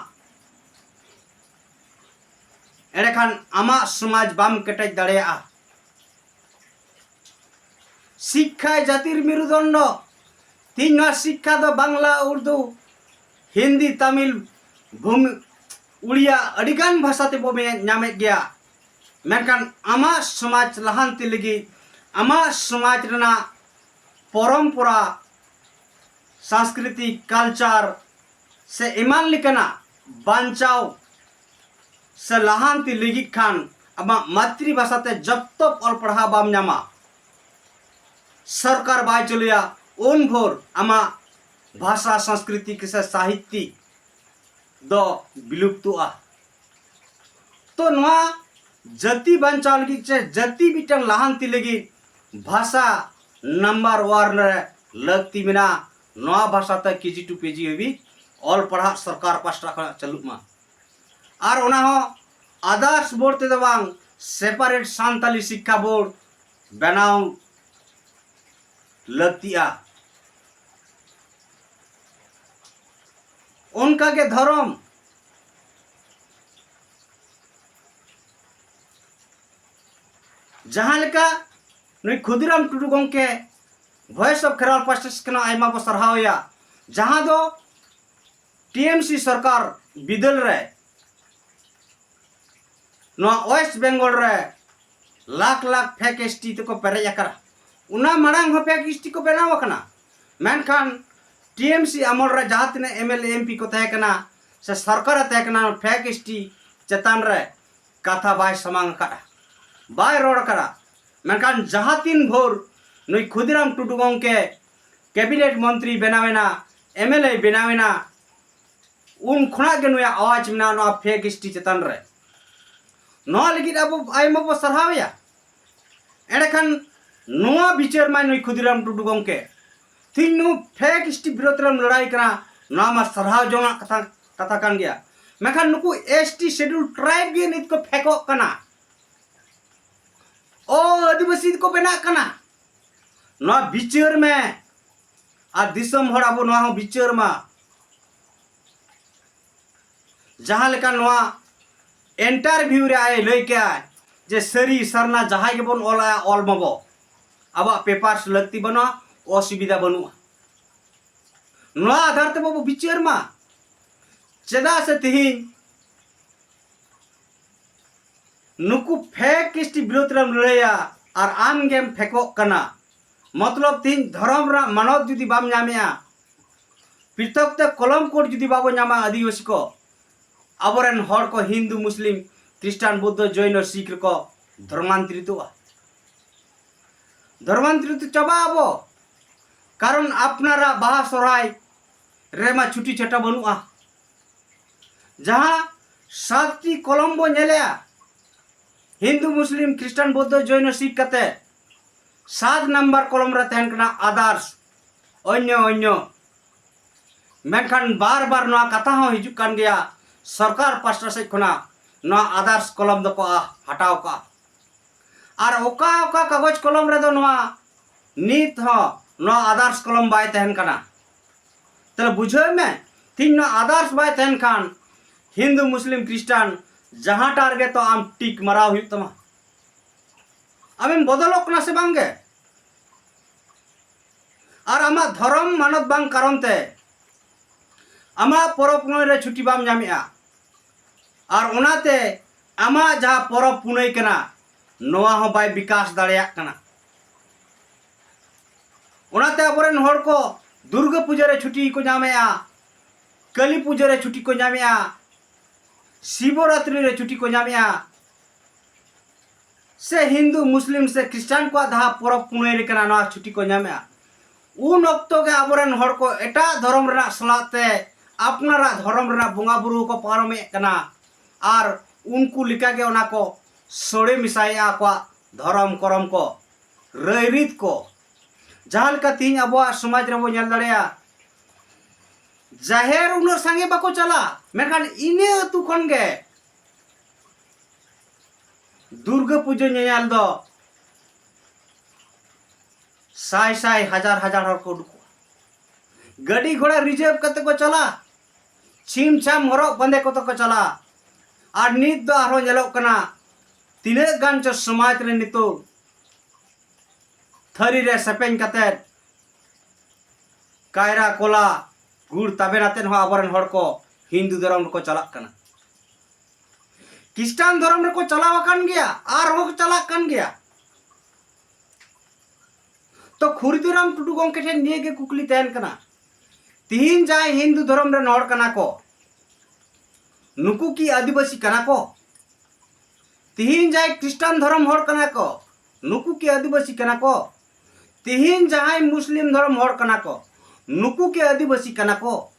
ᱮᱸᱰᱮᱠᱷᱟᱱ ᱟᱢᱟᱜ ᱥᱚᱢᱟᱡᱽ ᱵᱟᱢ ᱠᱮᱴᱮᱡ ᱫᱟᱲᱮᱭᱟᱜᱼᱟ᱾ ᱥᱤᱠᱠᱷᱟᱭ ᱡᱟᱹᱛᱤᱨ ᱢᱮᱨᱩᱫᱚᱱᱰᱚ᱾ ᱛᱤᱦᱤᱧ ᱱᱚᱣᱟ ᱥᱤᱠᱠᱷᱟ ᱫᱚ ᱵᱟᱝᱞᱟ, ᱩᱨᱫᱩ, ᱦᱤᱱᱫᱤ, ᱛᱟᱢᱤᱞ, ᱵᱷᱩᱢ-, ᱩᱲᱤᱭᱟ, ᱟᱹᱰᱤᱜᱟᱱ ᱵᱷᱟᱥᱟ ᱛᱮᱵᱚ ᱢᱮ-, ᱧᱟᱢᱮᱫ ᱜᱮᱭᱟ᱾ ᱢᱮᱱᱠᱷᱟᱱ ᱟᱢᱟᱜ ᱥᱚᱢᱟᱡᱽ ᱞᱟᱦᱟᱱᱛᱤ ᱞᱟᱹᱜᱤᱫ, ᱟᱢᱟᱜ ᱥᱚᱢᱟᱡᱽ ᱨᱮᱱᱟᱜ ᱯᱚᱨᱚᱢᱯᱚᱨᱟ, ᱥᱟᱝᱥᱠᱨᱤᱛᱤᱠ, culture ᱥᱮ ᱮᱢᱟᱱ ᱞᱮᱠᱟᱱᱟᱜ ᱵᱟᱧᱪᱟᱣ ᱥᱮ ᱞᱟᱦᱟᱱᱛᱤ ᱞᱟᱹᱜᱤᱫ ᱠᱷᱟᱱ ᱟᱢᱟᱜ ᱢᱟᱛᱨᱤ ᱵᱷᱟᱥᱟ ᱛᱮ ᱡᱚᱵ ᱛᱚᱠ ᱚᱞ ᱯᱟᱲᱦᱟᱣ ᱵᱟᱢ ᱧᱟᱢᱟ, ᱥᱚᱨᱠᱟᱨ ᱵᱟᱭ ᱪᱟᱹᱞᱩᱭᱟ, ᱩᱱ ᱵᱷᱳᱨ ᱟᱢᱟᱜ ᱵᱷᱟᱥᱟ, ᱥᱟᱝᱥᱠᱨᱤᱛᱤᱠ ᱥᱮ ᱥᱟᱦᱤᱛᱭᱤᱠ ᱫᱚ ᱵᱤᱞᱩᱯᱛᱚᱜᱼᱟ᱾ ᱛᱚ ᱱᱚᱣᱟ ᱡᱟᱹᱛᱤ ᱵᱟᱧᱪᱟᱣ ᱞᱟᱹᱜᱤᱫ ᱥᱮ ᱡᱟᱹᱛᱤ ᱢᱤᱫᱴᱟᱝ ᱞᱟᱦᱟᱱᱛᱤ ᱞᱟᱹᱜᱤᱫ ᱵᱷᱟᱥᱟ ᱱᱟᱢᱵᱟᱨ ᱳᱣᱟᱱ ᱨᱮ ᱞᱟᱹᱠᱛᱤ ᱢᱮᱱᱟᱜᱼᱟ᱾ ᱱᱚᱣᱟ ᱵᱷᱟᱥᱟ ᱛᱮ ᱠᱮᱡᱤ ᱴᱩ ᱯᱤᱡᱤ ᱦᱟᱹᱵᱤᱡ ᱚᱞ ᱯᱟᱲᱦᱟᱜ ᱥᱚᱨᱠᱟᱨ ᱯᱟᱥᱴᱟ ᱠᱷᱚᱱᱟᱜ ᱪᱟᱹᱞᱩᱜ ᱢᱟ᱾ ᱟᱨ ᱚᱱᱟ ᱦᱚᱸ ᱟᱫᱟᱨᱥ ᱵᱳᱨᱰ ᱛᱮᱫᱚ ᱵᱟᱝ, ᱥᱮᱯᱟᱨᱮᱴ ᱥᱟᱱᱛᱟᱞᱤ ᱥᱤᱠᱠᱷᱟ ᱵᱳᱨᱰ ᱵᱮᱱᱟᱣ ᱞᱟᱹᱠᱛᱤᱜᱼᱟ᱾ ᱚᱱᱠᱟᱜᱮ ᱫᱷᱚᱨᱚᱢ, ᱡᱟᱦᱟᱸ ᱞᱮᱠᱟ ᱱᱩᱭ ᱠᱷᱩᱫᱤᱨᱟᱢ ᱴᱩᱰᱩ ᱜᱚᱢᱠᱮ Voice of Kherwal ᱯᱟᱥᱴᱟ ᱥᱮᱫ ᱠᱷᱚᱱᱟᱜ ᱟᱭᱢᱟ ᱵᱚ ᱥᱟᱨᱦᱟᱣ ᱮᱭᱟ, ᱡᱟᱦᱟᱸ ᱫᱚ ᱴᱤ ᱮᱢ ᱥᱤ ᱥᱚᱨᱠᱟᱨ ᱵᱤᱫᱟᱹᱞ ᱨᱮ ᱱᱚᱣᱟ ᱳᱭᱮᱥᱴ ᱵᱮᱝᱜᱚᱞ ᱨᱮ lakh lakh fake S T ᱛᱮᱠᱚ ᱯᱮᱨᱮᱡ ᱟᱠᱟᱱᱟ᱾ ᱚᱱᱟ ᱢᱟᱲᱟᱝ ᱦᱚᱸ ᱯᱷᱮᱠ ᱮᱥ ᱴᱤ ᱠᱚ ᱵᱮᱱᱟᱣ ᱟᱠᱟᱱᱟ, ᱢᱮᱱᱠᱷᱟᱱ ᱴᱤ ᱮᱢ ᱥᱤ ᱟᱢᱚᱞ ᱨᱮ ᱡᱟᱦᱟᱸ ᱛᱤᱱᱟᱹᱜ M L A M P ᱠᱚ ᱛᱟᱦᱮᱸ ᱠᱟᱱᱟ ᱥᱮ ᱥᱚᱨᱠᱟᱨ ᱮ ᱛᱟᱦᱮᱸ ᱠᱟᱱᱟ, ᱯᱷᱮᱠ ᱮᱥ ᱴᱤ ᱪᱮᱛᱟᱱ ᱨᱮ ᱠᱟᱛᱷᱟ ᱵᱟᱭ ᱥᱟᱢᱟᱝ ᱟᱠᱟᱫᱼᱟ, ᱵᱟᱭ ᱨᱚᱲ ᱟᱠᱟᱫᱼᱟ᱾ ᱢᱮᱱᱠᱷᱟᱱ ᱡᱟᱦᱟᱸ ᱛᱤᱱ ᱵᱷᱳᱨ ᱱᱩᱭ ᱠᱷᱩᱫᱤᱨᱟᱢ ᱴᱩᱰᱩ ᱜᱚᱢᱠᱮ ᱠᱮᱵᱤᱱᱮᱴ ᱢᱚᱱᱛᱨᱤ ᱵᱮᱱᱟᱣᱮᱱᱟ, ᱮᱢ ᱮᱞ ᱮ ᱵᱮᱱᱟᱣᱮᱱᱟ, ᱩᱱ ᱠᱷᱚᱱᱟᱜ ᱜᱮ ᱱᱩᱭᱟᱜ ᱟᱣᱟᱡᱽ ᱢᱮᱱᱟᱜᱼᱟ ᱱᱚᱣᱟ ᱯᱷᱮᱠ ᱮᱥ ᱴᱤ ᱪᱮᱛᱟᱱ ᱨᱮ᱾ ᱱᱚᱣᱟ ᱞᱟᱹᱜᱤᱫ ᱟᱵᱚ ᱟᱭᱢᱟ ᱵᱚ ᱥᱟᱨᱦᱟᱣᱮᱭᱟ᱾ ᱮᱸᱰᱮᱠᱷᱟᱱ ᱱᱚᱣᱟ ᱵᱤᱪᱟᱹᱨ ᱢᱟᱭ ᱱᱩᱭ ᱠᱷᱩᱫᱤᱨᱟᱢ ᱴᱩᱰᱩ ᱜᱚᱢᱠᱮ, ᱛᱤᱦᱤᱧ ᱱᱩᱭ ᱯᱷᱮᱠ ᱮᱥ ᱴᱤ ᱵᱤᱨᱳᱫᱷ ᱨᱮᱢ ᱞᱟᱹᱲᱦᱟᱹᱭ ᱠᱟᱱᱟ, ᱱᱚᱣᱟ ᱢᱟ ᱥᱟᱨᱦᱟᱣ ᱡᱚᱝᱟᱜ ᱠᱟᱛᱷᱟ, ᱠᱟᱛᱷᱟ ᱠᱟᱱ ᱜᱮᱭᱟ᱾ ᱢᱮᱱᱠᱷᱟᱱ ᱱᱩᱠᱩ ᱮᱥ ᱴᱤ ᱥᱮᱰᱩᱞ ᱴᱨᱟᱭᱤᱵᱽ ᱜᱮ ᱱᱤᱛ ᱠᱚ ᱯᱷᱮᱠᱚᱜ ᱠᱟᱱᱟ, ᱚ ᱟᱹᱫᱤᱵᱟᱹᱥᱤ ᱠᱚ ᱵᱮᱱᱟᱜ ᱠᱟᱱᱟ᱾ ᱱᱚᱣᱟ ᱵᱤᱪᱟᱹᱨ ᱢᱮ, ᱟᱨ ᱫᱤᱥᱚᱢ ᱦᱚᱲ ᱟᱵᱚ ᱱᱚᱣᱟ ᱦᱚᱸ ᱵᱤᱪᱟᱹᱨ ᱢᱟ᱾ ᱡᱟᱦᱟᱸ ᱞᱮᱠᱟ ᱱᱚᱣᱟ ᱤᱱᱴᱟᱨᱵᱷᱤᱭᱩ ᱨᱮ ᱟᱡ ᱞᱟᱹᱭ ᱠᱮᱜᱼᱟᱭ ᱡᱮ ᱥᱟᱹᱨᱤ ᱥᱟᱨᱱᱟ ᱡᱟᱦᱟᱸᱭ ᱜᱮᱵᱚᱱ ᱚᱞᱟ, ᱚᱞ ᱢᱟᱵᱚ, ᱟᱵᱚᱣᱟᱜ ᱯᱮᱯᱟᱨᱥ ᱞᱟᱹᱠᱛᱤ ᱵᱟᱹᱱᱩᱜᱼᱟ, ᱚᱥᱩᱵᱤᱫᱷᱟ ᱵᱟᱹᱱᱩᱜᱼᱟ᱾ ᱱᱚᱣᱟ ᱟᱫᱷᱟᱨ ᱛᱮ ᱵᱟᱵᱚ ᱵᱤᱪᱟᱹᱨ ᱢᱟ᱾ ᱪᱮᱫᱟᱜ ᱥᱮ ᱛᱮᱦᱮᱧ ᱱᱩᱠᱩ ᱯᱷᱮᱠ ᱮᱥ ᱴᱤ ᱵᱤᱨᱳᱫᱷ ᱨᱮᱢ ᱞᱟᱹᱲᱦᱟᱹᱭᱟ ᱟᱨ ᱟᱢ ᱜᱮᱢ ᱯᱷᱮᱠᱚᱜ ᱠᱟᱱᱟ᱾ ᱢᱚᱛᱞᱚᱵ ᱛᱮᱦᱮᱧ ᱫᱷᱚᱨᱚᱢ ᱨᱮᱱᱟᱜ ᱢᱟᱱᱚᱛ ᱡᱩᱫᱤ ᱵᱟᱢ ᱧᱟᱢᱮᱜᱼᱟ, ᱯᱨᱤᱛᱷᱚᱠ ᱛᱮ ᱠᱚᱞᱚᱢ ᱠᱳᱰ ᱡᱩᱫᱤ ᱵᱟᱵᱚ ᱧᱟᱢᱟ ᱟᱹᱫᱤᱵᱟᱹᱥᱤ ᱠᱚ, ᱟᱵᱚᱨᱮᱱ ᱦᱚᱲ ᱠᱚ ᱦᱤᱱᱫᱩ, ᱢᱩᱥᱞᱤᱢ, ᱠᱷᱨᱤᱥᱴᱟᱱ, ᱵᱩᱫᱽᱫᱷᱚ, ᱡᱚᱭᱱᱚ, ᱥᱤᱠᱷ ᱨᱮᱠᱚ ᱫᱷᱚᱨᱢᱟᱱᱛᱚᱨᱤᱛᱚᱜᱼᱟ᱾ ᱫᱷᱚᱨᱢᱟᱱᱛᱚᱨᱤᱛᱚ ᱪᱟᱵᱟᱜ ᱟᱵᱚ, ᱠᱟᱨᱚᱱ ᱟᱯᱱᱟᱨᱟᱜ ᱵᱟᱦᱟ ᱥᱚᱨᱦᱟᱭ ᱨᱮᱢᱟ ᱪᱷᱩᱴᱤ ᱪᱷᱟᱴᱟ ᱵᱟᱹᱱᱩᱜᱼᱟ᱾ ᱡᱟᱦᱟᱸ ᱥᱟᱛᱴᱤ ᱠᱚᱞᱚᱢ ᱵᱚ ᱧᱮᱞᱮᱜᱼᱟ, ᱦᱤᱱᱫᱩ, ᱢᱩᱥᱞᱤᱢ, ᱠᱷᱨᱤᱥᱴᱟᱱ, ᱵᱳᱫᱽᱫᱷᱚ, ᱡᱚᱭᱱᱚ, ᱥᱤᱠᱷ ᱠᱟᱛᱮ᱾ ᱥᱟᱛ ᱱᱟᱢᱵᱟᱨ ᱠᱚᱞᱚᱢ ᱨᱮ ᱛᱟᱦᱮᱱ ᱠᱟᱱᱟ others, ᱚᱱᱭᱚ ᱚᱱᱭᱚ᱾ ᱢᱮᱱᱠᱷᱟᱱ ᱵᱟᱨ ᱵᱟᱨ ᱱᱚᱣᱟ ᱠᱟᱛᱷᱟ ᱦᱚᱸ ᱦᱤᱡᱩᱜ ᱠᱟᱱ ᱜᱮᱭᱟ, ᱥᱚᱨᱠᱟᱨ ᱯᱟᱥᱴᱟ ᱥᱮᱫ ᱠᱷᱚᱱᱟᱜ ᱱᱚᱣᱟ others ᱠᱚᱞᱚᱢ ᱫᱚᱠᱚ ᱟ-, ᱦᱟᱴᱟᱣ ᱠᱟᱜᱼᱟ᱾ ᱟᱨ ᱚᱠᱟ ᱚᱠᱟ ᱠᱟᱜᱚᱡᱽ ᱠᱚᱞᱚᱢ ᱨᱮᱫᱚ ᱱᱚᱣᱟ ᱱᱤᱛ ᱦᱚᱸ ᱱᱚᱣᱟ others ᱠᱚᱞᱚᱢ ᱵᱟᱭ ᱛᱟᱦᱮᱱ ᱠᱟᱱᱟ᱾ ᱛᱟᱦᱞᱮ ᱵᱩᱡᱷᱟᱹᱣ ᱢᱮ, ᱛᱤᱦᱤᱧ ᱱᱚᱣᱟ others ᱵᱟᱭ ᱛᱟᱦᱮᱱ ᱠᱷᱟᱱ ᱦᱤᱱᱫᱩ, ᱢᱩᱥᱞᱤᱢ, ᱠᱷᱨᱤᱥᱴᱟᱱ ᱡᱟᱦᱟᱸᱴᱟᱜ ᱨᱮᱜᱮ ᱛᱚ ᱟᱢ ᱴᱤᱠ ᱢᱟᱨᱟᱣ ᱦᱩᱭᱩᱜ ᱛᱟᱢᱟ᱾ ᱟᱢᱮᱢ ᱵᱚᱫᱚᱞᱚᱜ ᱠᱟᱱᱟ ᱥᱮ ᱵᱟᱝ ᱜᱮ? ᱟᱨ ᱟᱢᱟᱜ ᱫᱷᱚᱨᱚᱢ ᱢᱟᱱᱚᱛ ᱵᱟᱝ ᱠᱟᱨᱚᱱ ᱛᱮ ᱟᱢᱟᱜ ᱯᱚᱨᱚᱵᱽ ᱯᱩᱱᱟᱹᱭ ᱨᱮ ᱪᱷᱩᱴᱤ ᱵᱟᱢ ᱧᱟᱢᱮᱜᱼᱟ, ᱟᱨ ᱚᱱᱟᱛᱮ ᱟᱢᱟᱜ ᱡᱟᱦᱟᱸ ᱯᱚᱨᱚᱵᱽ ᱯᱩᱱᱟᱹᱭ ᱠᱟᱱᱟ, ᱱᱚᱣᱟ ᱦᱚᱸ ᱵᱟᱭ ᱵᱤᱠᱟᱥ ᱫᱟᱲᱮᱭᱟᱜ ᱠᱟᱱᱟ᱾ ᱚᱱᱟᱛᱮ ᱟᱵᱚᱨᱮᱱ ᱦᱚᱲ ᱠᱚ ᱫᱩᱨᱜᱟᱹ ᱯᱩᱡᱟᱹ ᱨᱮ ᱪᱷᱩᱴᱤ ᱠᱚ ᱧᱟᱢᱮᱜᱼᱟ, ᱠᱟᱹᱞᱤ ᱯᱩᱡᱟᱹ ᱨᱮ ᱪᱷᱩᱴᱤ ᱠᱚ ᱧᱟᱢᱮᱜᱼᱟ, ᱥᱤᱵᱚᱨᱟᱛᱨᱤ ᱨᱮ ᱪᱷᱩᱴᱤ ᱠᱚ ᱧᱟᱢᱮᱜᱼᱟ, ᱥᱮ ᱦᱤᱱᱫᱩ, ᱢᱩᱥᱞᱤᱢ ᱥᱮ ᱠᱷᱨᱤᱥᱴᱟᱱ ᱠᱚᱣᱟᱜ ᱡᱟᱦᱟᱸ ᱯᱚᱨᱚᱵᱽ ᱯᱩᱱᱟᱹᱭ ᱨᱮ ᱠᱟᱱᱟ, ᱱᱚᱣᱟ ᱪᱷᱩᱴᱤ ᱠᱚ ᱧᱟᱢᱮᱜᱼᱟ᱾ ᱩᱱ ᱚᱠᱛᱚ ᱜᱮ ᱟᱵᱚᱨᱮᱱ ᱦᱚᱲ ᱠᱚ ᱮᱴᱟᱜ ᱫᱷᱚᱨᱚᱢ ᱨᱮᱱᱟᱜ ᱥᱟᱞᱟᱜ ᱛᱮ ᱟᱯᱱᱟᱨᱟᱜ ᱫᱷᱚᱨᱚᱢ ᱨᱮᱱᱟᱜ ᱵᱚᱸᱜᱟ ᱵᱩᱨᱩ ᱠᱚ ᱯᱟᱨᱚᱢᱮᱫ ᱠᱟᱱᱟ, ᱟᱨ ᱩᱱᱠᱩ ᱞᱮᱠᱟᱜᱮ ᱚᱱᱟ ᱠᱚ ᱥᱚᱲᱮ ᱢᱮᱥᱟᱭᱮᱫᱼᱟ ᱟᱠᱚᱣᱟᱜ ᱫᱷᱚᱨᱚᱢ ᱠᱚᱨᱚᱢ ᱠᱚ, ᱨᱟᱹᱭᱨᱤᱛ ᱠᱚ᱾ ᱡᱟᱦᱟᱸ ᱞᱮᱠᱟ ᱛᱮᱦᱤᱧ ᱟᱵᱚᱣᱟᱜ ᱥᱚᱢᱟᱡᱽ ᱨᱮᱵᱚ ᱧᱮᱞ ᱫᱟᱲᱮᱭᱟᱜᱼᱟ, ᱡᱟᱦᱮᱨ ᱩᱱᱟᱹᱜ ᱥᱟᱸᱜᱮ ᱵᱟᱠᱚ ᱪᱟᱞᱟᱜᱼᱟ, ᱢᱮᱱᱠᱷᱟᱱ ᱤᱱᱟᱹ ᱟᱹᱛᱩ ᱠᱷᱚᱱ ᱜᱮ ᱫᱩᱨᱜᱟᱹ ᱯᱩᱡᱟᱹ ᱧᱮᱧᱮᱞ ᱫᱚ ᱥᱟᱭ ᱥᱟᱭ, ᱦᱟᱡᱟᱨ ᱦᱟᱡᱟᱨ ᱦᱚᱲ ᱠᱚ ᱩᱰᱩᱠᱚᱜᱼᱟ᱾ ᱜᱟᱹᱰᱤ ᱜᱷᱚᱲᱟ ᱨᱤᱡᱟᱹᱵᱷ ᱠᱟᱛᱮ ᱠᱚ ᱪᱟᱞᱟᱜᱼᱟ, ᱪᱷᱤᱢ ᱪᱷᱟᱢ ᱦᱚᱨᱚᱜ ᱵᱟᱸᱫᱮ ᱠᱚᱛᱮ ᱠᱚ ᱪᱟᱞᱟᱜᱼᱟ᱾ ᱟᱨ ᱱᱤᱛ ᱫᱚ ᱟᱨᱦᱚᱸ ᱧᱮᱞᱚᱜ ᱠᱟᱱᱟ, ᱛᱤᱱᱟᱹᱜ ᱜᱟᱱ ᱪᱚ ᱥᱚᱢᱟᱡᱽ ᱨᱮ ᱱᱤᱛᱚᱜ ᱛᱷᱟᱹᱨᱤ ᱨᱮ ᱥᱮᱯᱮᱧ ᱠᱟᱛᱮ ᱠᱟᱭᱨᱟ, ᱠᱚᱞᱟ, ᱜᱩᱲ, ᱛᱟᱵᱮᱱ ᱟᱛᱮᱫ ᱦᱚᱸ ᱟᱵᱚᱨᱮᱱ ᱦᱚᱲ ᱠᱚ ᱦᱤᱱᱫᱩ ᱫᱷᱚᱨᱚᱢ ᱨᱮᱠᱚ ᱪᱟᱞᱟᱜ ᱠᱟᱱᱟ᱾ ᱠᱷᱨᱤᱥᱴᱟᱱ ᱫᱷᱚᱨᱚᱢ ᱨᱮᱠᱚ ᱪᱟᱞᱟᱣ ᱟᱠᱟᱱ ᱜᱮᱭᱟ, ᱟᱨᱦᱚᱸ ᱠᱚ ᱪᱟᱞᱟᱜ ᱠᱟᱱ ᱜᱮᱭᱟ᱾ ᱛᱚ ᱠᱷᱩᱨᱤᱫᱩᱨᱟᱢ ᱴᱩᱰᱩ ᱜᱚᱢᱠᱮ ᱴᱷᱮᱱ ᱱᱤᱭᱟᱹ ᱜᱮ ᱠᱩᱠᱞᱤ ᱛᱟᱦᱮᱱ ᱠᱟᱱᱟ, ᱛᱤᱦᱤᱧ ᱡᱟᱦᱟᱸᱭ ᱦᱤᱱᱫᱩ ᱫᱷᱚᱨᱚᱢ ᱨᱮᱱ ᱦᱚᱲ ᱠᱟᱱᱟ ᱠᱚ, ᱱᱩᱠᱩ ᱠᱤ ᱟᱹᱫᱤᱵᱟᱹᱥᱤ ᱠᱟᱱᱟ ᱠᱚ? ᱛᱤᱦᱤᱧ ᱡᱟᱦᱟᱸᱭ ᱠᱷᱨᱤᱥᱴᱟᱱ ᱫᱷᱚᱨᱚᱢ ᱦᱚᱲ ᱠᱟᱱᱟ ᱠᱚ, ᱱᱩᱠᱩ ᱠᱤ ᱟᱹᱫᱤᱵᱟᱹᱥᱤ ᱠᱟᱱᱟ ᱠᱚ? ᱛᱤᱦᱤᱧ ᱡᱟᱦᱟᱸᱭ ᱢᱩᱥᱞᱤᱢ ᱫᱷᱚᱨᱚᱢ ᱦᱚᱲ ᱠᱟᱱᱟ ᱠᱚ, ᱱᱩᱠᱩ ᱠᱤ ᱟᱹᱫᱤᱵᱟᱹᱥᱤ ᱠᱟᱱᱟ ᱠᱚ?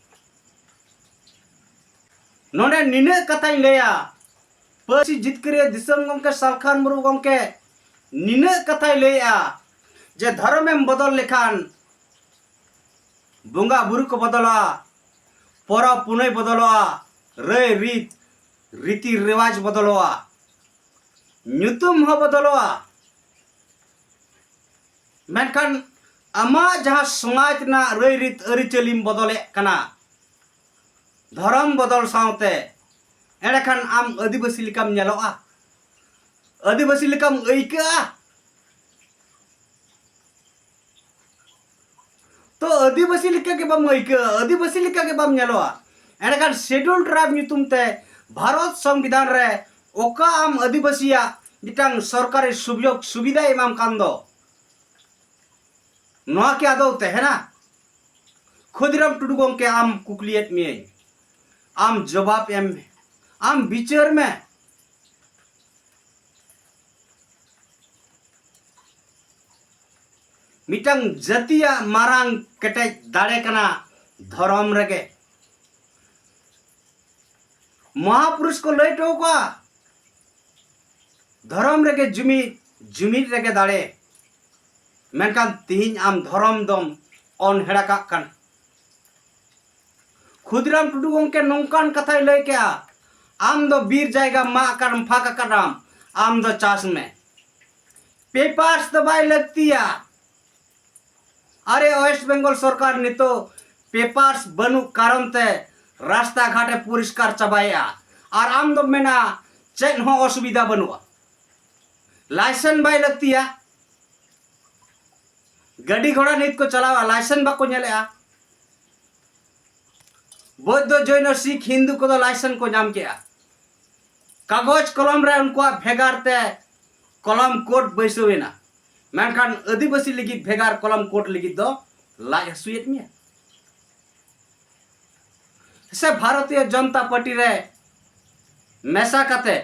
ᱱᱚᱰᱮ ᱱᱤᱱᱟᱹᱜ ᱠᱟᱛᱷᱟᱧ ᱞᱟᱹᱭᱟ, ᱯᱟᱹᱨᱥᱤ ᱡᱤᱛᱠᱟᱹᱨᱤᱭᱟᱹ ᱫᱤᱥᱚᱢ ᱜᱚᱢᱠᱮ ᱥᱟᱞᱠᱷᱟᱱ ᱢᱩᱨᱢᱩ ᱜᱚᱢᱠᱮ ᱱᱤᱱᱟᱹᱜ ᱠᱟᱛᱷᱟᱭ ᱞᱟᱹᱭᱮᱜᱼᱟ ᱡᱮ ᱫᱷᱚᱨᱚᱢᱮᱢ ᱵᱚᱫᱚᱞ ᱞᱮᱠᱷᱟᱱ ᱵᱚᱸᱜᱟ ᱵᱩᱨᱩ ᱠᱚ ᱵᱚᱫᱚᱞᱚᱜᱼᱟ, ᱯᱚᱨᱚᱵᱽ ᱯᱩᱱᱟᱹᱭ ᱵᱚᱫᱚᱞᱚᱜᱼᱟ, ᱨᱟᱹᱭ ᱨᱤᱛ ᱨᱤᱛᱤ ᱨᱮᱣᱟᱡᱽ ᱵᱚᱫᱚᱞᱚᱜᱼᱟ, ᱧᱩᱛᱩᱢ ᱦᱚᱸ ᱵᱚᱫᱚᱞᱚᱜᱼᱟ᱾ ᱢᱮᱱᱠᱷᱟᱱ ᱟᱢᱟᱜ ᱡᱟᱦᱟᱸ ᱥᱚᱢᱟᱡᱽ ᱨᱮᱱᱟᱜ ᱨᱟᱹᱭ ᱨᱤᱛ ᱟᱹᱨᱤᱪᱟᱹᱞᱤᱢ ᱵᱚᱫᱚᱞᱮᱫ ᱠᱟᱱᱟ ᱫᱷᱚᱨᱚᱢ ᱵᱚᱫᱚᱞ ᱥᱟᱶᱛᱮ, ᱮᱸᱰᱮᱠᱷᱟᱱ ᱟᱢ ᱟᱹᱫᱤᱵᱟᱹᱥᱤ ᱞᱮᱠᱟᱢ ᱧᱮᱞᱚᱜᱼᱟ, ᱟᱹᱫᱤᱵᱟᱹᱥᱤ ᱞᱮᱠᱟᱢ ᱟᱹᱭᱠᱟᱹᱜᱼᱟ᱾ ᱛᱚ ᱟᱹᱫᱤᱵᱟᱹᱥᱤ ᱞᱮᱠᱟ ᱜᱮ ᱵᱟᱢ ᱟᱹᱭᱠᱟᱹᱜᱼᱟ, ᱟᱹᱫᱤᱵᱟᱹᱥᱤ ᱞᱮᱠᱟ ᱜᱮ ᱵᱟᱢ ᱧᱮᱞᱚᱜᱼᱟ᱾ ᱮᱸᱰᱮᱠᱷᱟᱱ ᱥᱤᱰᱩᱞ ᱴᱨᱟᱭᱤᱵᱽ ᱧᱩᱛᱩᱢ ᱛᱮ ᱵᱷᱟᱨᱚᱛ ᱥᱚᱝᱵᱤᱫᱷᱟᱱ ᱨᱮ ᱚᱠᱟ ᱟᱢ ᱟᱹᱫᱤᱵᱟᱹᱥᱤᱭᱟᱜ ᱢᱤᱫᱴᱟᱝ ᱥᱚᱨᱠᱟᱨᱤ ᱥᱩᱡᱳᱜᱽ ᱥᱩᱵᱤᱫᱷᱟᱭ ᱮᱢᱟᱢ ᱠᱟᱱ ᱫᱚ, ᱱᱚᱣᱟ ᱠᱤ ᱟᱫᱚ ᱛᱟᱦᱮᱱᱟ? ᱠᱷᱩᱫᱤᱨᱟᱢ ᱴᱩᱰᱩ ᱜᱚᱢᱠᱮ, ᱟᱢ ᱠᱩᱠᱞᱤᱭᱮᱫ ᱢᱤᱭᱟᱹᱧ, ᱟᱢ ᱡᱚᱵᱟᱵ ᱮᱢ ᱢᱮ, ᱟᱢ ᱵᱤᱪᱟᱹᱨ ᱢᱮ᱾ ᱢᱤᱫᱴᱟᱝ ᱡᱟᱹᱛᱤᱭᱟᱜ ᱢᱟᱨᱟᱝ ᱠᱮᱴᱮᱡ ᱫᱟᱲᱮ ᱠᱟᱱᱟ ᱫᱷᱚᱨᱚᱢ ᱨᱮᱜᱮ᱾ ᱢᱚᱦᱟᱯᱩᱨᱩᱥ ᱠᱚ ᱞᱟᱹᱭ ᱦᱚᱴᱚ ᱠᱟᱜᱼᱟ, ᱫᱷᱚᱨᱚᱢ ᱨᱮᱜᱮ ᱡᱩᱢᱤᱫ, ᱡᱩᱢᱤᱫ ᱨᱮᱜᱮ ᱫᱟᱲᱮ᱾ ᱢᱮᱱᱠᱷᱟᱱ ᱛᱤᱦᱤᱧ ᱟᱢ ᱫᱷᱚᱨᱚᱢ ᱫᱚᱢ ᱚᱱᱦᱮᱲᱟ ᱠᱟᱜ ᱠᱟᱱᱟ᱾ ᱠᱷᱩᱫᱤᱨᱟᱢ ᱴᱩᱰᱩ ᱜᱚᱢᱠᱮ ᱱᱚᱝᱠᱟᱱ ᱠᱟᱛᱷᱟᱭ ᱞᱟᱹᱭ ᱠᱮᱜᱼᱟ, ᱟᱢ ᱫᱚ ᱵᱤᱨ ᱡᱟᱭᱜᱟ ᱢᱟᱜ ᱟᱠᱟᱫᱟᱢ, ᱯᱷᱟᱸᱠ ᱟᱠᱟᱫᱟᱢ, ᱟᱢ ᱫᱚ ᱪᱟᱥ ᱢᱮ, ᱯᱮᱯᱟᱨᱥ ᱫᱚ ᱵᱟᱭ ᱞᱟᱹᱠᱛᱤᱭᱟ᱾ ᱟᱨᱮ, ᱳᱭᱮᱥᱴ ᱵᱮᱝᱜᱚᱞ ᱥᱚᱨᱠᱟᱨ ᱱᱤᱛᱚᱜ ᱯᱮᱯᱟᱨᱥ ᱵᱟᱹᱱᱩᱜ ᱠᱟᱨᱚᱱ ᱛᱮ ᱨᱟᱥᱛᱟ ᱜᱷᱟᱴᱮ ᱯᱚᱨᱤᱥᱠᱟᱨ ᱪᱟᱵᱟᱭᱮᱜᱼᱟ, ᱟᱨ ᱟᱢ ᱫᱚᱢ ᱢᱮᱱᱟ ᱪᱮᱫ ᱦᱚᱸ ᱚᱥᱩᱵᱤᱫᱷᱟ ᱵᱟᱹᱱᱩᱜᱼᱟ, ᱞᱟᱭᱥᱮᱱᱥ ᱵᱟᱭ ᱞᱟᱹᱠᱛᱤᱭᱟ᱾ ᱜᱟᱹᱰᱤ ᱜᱷᱚᱲᱟ ᱱᱤᱛ ᱠᱚ ᱪᱟᱞᱟᱣᱟ, ᱞᱟᱭᱥᱮᱱᱥ ᱵᱟᱠᱚ ᱧᱮᱞᱮᱜᱼᱟ᱾ ᱵᱳᱫᱽᱫᱷᱚ, ᱡᱚᱭᱱᱚ, ᱥᱤᱠᱷ, ᱦᱤᱱᱫᱩ ᱠᱚᱫᱚ ᱞᱟᱭᱥᱮᱱᱥ ᱠᱚ ᱧᱟᱢ ᱠᱮᱜᱼᱟ᱾ ᱠᱟᱜᱚᱡᱽ ᱠᱚᱞᱚᱢ ᱨᱮ ᱩᱱᱠᱩᱣᱟᱜ ᱵᱷᱮᱜᱟᱨ ᱛᱮ ᱠᱚᱞᱚᱢ ᱠᱳᱰ ᱵᱟᱹᱭᱥᱟᱹᱣ ᱮᱱᱟ, ᱢᱮᱱᱠᱷᱟᱱ ᱟᱹᱫᱤᱵᱟᱹᱥᱤ ᱞᱟᱹᱜᱤᱫ ᱵᱷᱮᱜᱟᱨ ᱠᱚᱞᱚᱢ ᱠᱳᱰ ᱞᱟᱹᱜᱤᱫ ᱫᱚ ᱞᱟᱡ ᱦᱟᱹᱥᱩᱭᱮᱫ ᱢᱮᱭᱟ᱾ ᱥᱮ ᱵᱷᱟᱨᱚᱛᱤᱭᱚ ᱡᱚᱱᱚᱛᱟ ᱯᱟᱨᱴᱤ ᱨᱮ ᱢᱮᱥᱟ ᱠᱟᱛᱮ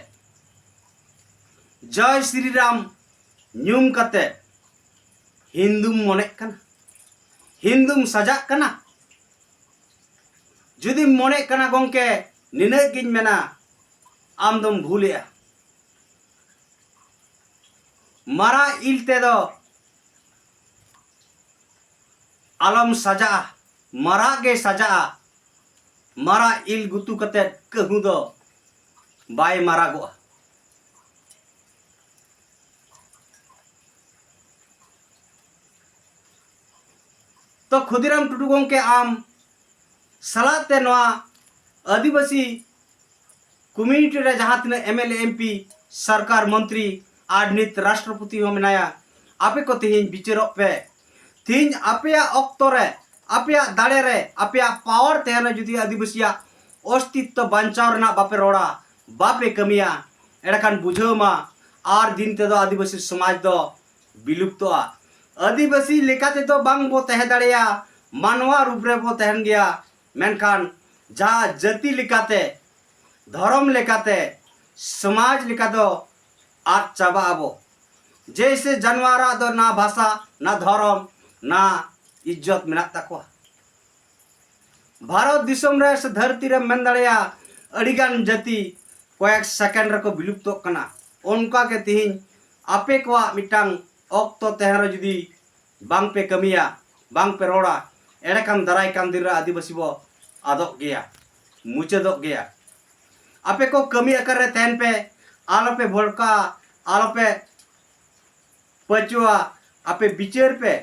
ᱡᱚᱭ ᱥᱨᱤᱨᱟᱢ ᱧᱩᱢ ᱠᱟᱛᱮ ᱦᱤᱱᱫᱩᱢ ᱢᱚᱱᱮᱜ ᱠᱟᱱᱟ, ᱦᱤᱱᱫᱩᱢ ᱥᱟᱡᱟᱜ ᱠᱟᱱᱟ? ᱡᱩᱫᱤᱢ ᱢᱚᱱᱮᱜ ᱠᱟᱱᱟ ᱜᱚᱢᱠᱮ, ᱱᱤᱱᱟᱹᱜ ᱜᱤᱧ ᱢᱮᱱᱟ, ᱟᱢ ᱫᱚᱢ ᱵᱷᱩᱞᱮᱜᱼᱟ᱾ ᱢᱟᱨᱟᱜ ᱤᱞ ᱛᱮᱫᱚ ᱟᱞᱚᱢ ᱥᱟᱡᱟᱜᱼᱟ, ᱢᱟᱨᱟᱜ ᱜᱮ ᱥᱟᱡᱟᱜᱼᱟ᱾ ᱢᱟᱨᱟᱜ ᱤᱞ ᱜᱩᱛᱩ ᱠᱟᱛᱮ ᱠᱟᱹᱦᱩ ᱫᱚ ᱵᱟᱭ ᱢᱟᱨᱟᱜᱚᱜᱼᱟ᱾ ᱛᱚ ᱠᱷᱩᱫᱤᱨᱟᱢ ᱴᱩᱰᱩ ᱜᱚᱢᱠᱮ, ᱟᱢ ᱥᱟᱞᱟᱜ ᱛᱮ ᱱᱚᱣᱟ ᱟᱹᱫᱤᱵᱟᱹᱥᱤ ᱠᱚᱢᱤᱭᱩᱱᱤᱴᱤ ᱨᱮ ᱡᱟᱦᱟᱸ ᱛᱤᱱᱟᱹᱜ M L A, M P, ᱥᱚᱨᱠᱟᱨ, ᱢᱚᱱᱛᱨᱤ ᱟᱨ ᱱᱤᱛ ᱨᱟᱥᱴᱨᱚᱯᱚᱛᱤ ᱦᱚᱸ ᱢᱮᱱᱟᱭᱟ, ᱟᱯᱮ ᱠᱚ ᱛᱮᱦᱮᱧ ᱵᱤᱪᱟᱹᱨᱚᱜ ᱯᱮ᱾ ᱛᱮᱦᱮᱧ ᱟᱯᱮᱭᱟᱜ ᱚᱠᱛᱚ ᱨᱮ, ᱟᱯᱮᱭᱟᱜ ᱫᱟᱲᱮ ᱨᱮ, ᱟᱯᱮᱭᱟᱜ ᱯᱟᱣᱟᱨ ᱛᱟᱦᱮᱱᱟ, ᱡᱩᱫᱤ ᱟᱹᱫᱤᱵᱟᱹᱥᱤᱭᱟᱜ ᱚᱥᱛᱤᱛᱛᱚ ᱵᱟᱧᱪᱟᱣ ᱨᱮᱱᱟᱜ ᱵᱟᱯᱮ ᱨᱚᱲᱟ, ᱵᱟᱯᱮ ᱠᱟᱹᱢᱤᱭᱟ, ᱮᱸᱰᱮᱠᱷᱟᱱ ᱵᱩᱡᱷᱟᱹᱣ ᱢᱟ, ᱟᱨ ᱫᱤᱱ ᱛᱮᱫᱚ ᱟᱹᱫᱤᱵᱟᱹᱥᱤ ᱥᱚᱢᱟᱡᱽ ᱫᱚ ᱵᱤᱞᱩᱯᱛᱚᱜᱼᱟ᱾ ᱟᱹᱫᱤᱵᱟᱹᱥᱤ ᱞᱮᱠᱟ ᱛᱮᱫᱚ ᱵᱟᱝ ᱵᱚ ᱛᱟᱦᱮᱸ ᱫᱟᱲᱮᱭᱟᱜᱼᱟ, ᱢᱟᱱᱣᱟ ᱨᱩᱯ ᱨᱮᱵᱚ ᱛᱟᱦᱮᱱ ᱜᱮᱭᱟ, ᱢᱮᱱᱠᱷᱟᱱ ᱡᱟᱦᱟᱸ ᱡᱟᱹᱛᱤ ᱞᱮᱠᱟᱛᱮ, ᱫᱷᱚᱨᱚᱢ ᱞᱮᱠᱟᱛᱮ, ᱥᱚᱢᱟᱡᱽ ᱞᱮᱠᱟ ᱫᱚ ᱟᱫ ᱪᱟᱵᱟᱜ ᱟᱵᱚ᱾ ᱡᱮᱭᱥᱮ ᱡᱟᱱᱣᱟᱨᱟᱜ ᱫᱚ ᱱᱟ ᱵᱷᱟᱥᱟ, ᱱᱟ ᱫᱷᱚᱨᱚᱢ, ᱱᱟ ᱤᱡᱽᱡᱚᱛ ᱢᱮᱱᱟᱜ ᱛᱟᱠᱚᱣᱟ᱾ ᱵᱷᱟᱨᱚᱛ ᱫᱤᱥᱚᱢ ᱨᱮ ᱥᱮ ᱫᱷᱟᱹᱨᱛᱤ ᱨᱮᱢ ᱢᱮᱱ ᱫᱟᱲᱮᱭᱟᱜᱼᱟ, ᱟᱹᱰᱤᱜᱟᱱ ᱡᱟᱹᱛᱤ ᱠᱚᱭᱮᱠ ᱥᱮᱠᱮᱱᱰ ᱨᱮᱠᱚ ᱵᱤᱞᱩᱯᱛᱚᱜ ᱠᱟᱱᱟ᱾ ᱚᱱᱠᱟ ᱜᱮ ᱛᱮᱦᱮᱧ ᱟᱯᱮ ᱠᱚᱣᱟᱜ ᱢᱤᱫᱴᱟᱝ ᱚᱠᱛᱚ ᱛᱟᱦᱮᱸ ᱨᱮ ᱡᱩᱫᱤ ᱵᱟᱝ ᱯᱮ ᱠᱟᱹᱢᱤᱭᱟ, ᱵᱟᱝ ᱯᱮ ᱨᱚᱲᱟ, ᱮᱸᱰᱮᱠᱷᱟᱱ ᱫᱟᱨᱟᱭ ᱠᱟᱱ ᱫᱤᱱ ᱨᱮ ᱟᱹᱫᱤᱵᱟᱹᱥᱤ ᱵᱚ ᱟᱫᱚᱜ ᱜᱮᱭᱟ, ᱢᱩᱪᱟᱹᱫᱚᱜ ᱜᱮᱭᱟ᱾ ᱟᱯᱮ ᱠᱚ ᱠᱟᱹᱢᱤ ᱟᱠᱟᱨ ᱨᱮ ᱛᱟᱦᱮᱱ ᱯᱮ, ᱟᱞᱚᱯᱮ ᱵᱷᱚᱲᱠᱟᱜᱼᱟ, ᱟᱞᱚᱯᱮ ᱯᱟᱹᱪᱩᱜᱼᱟ, ᱟᱯᱮ ᱵᱤᱪᱟᱹᱨ ᱯᱮ᱾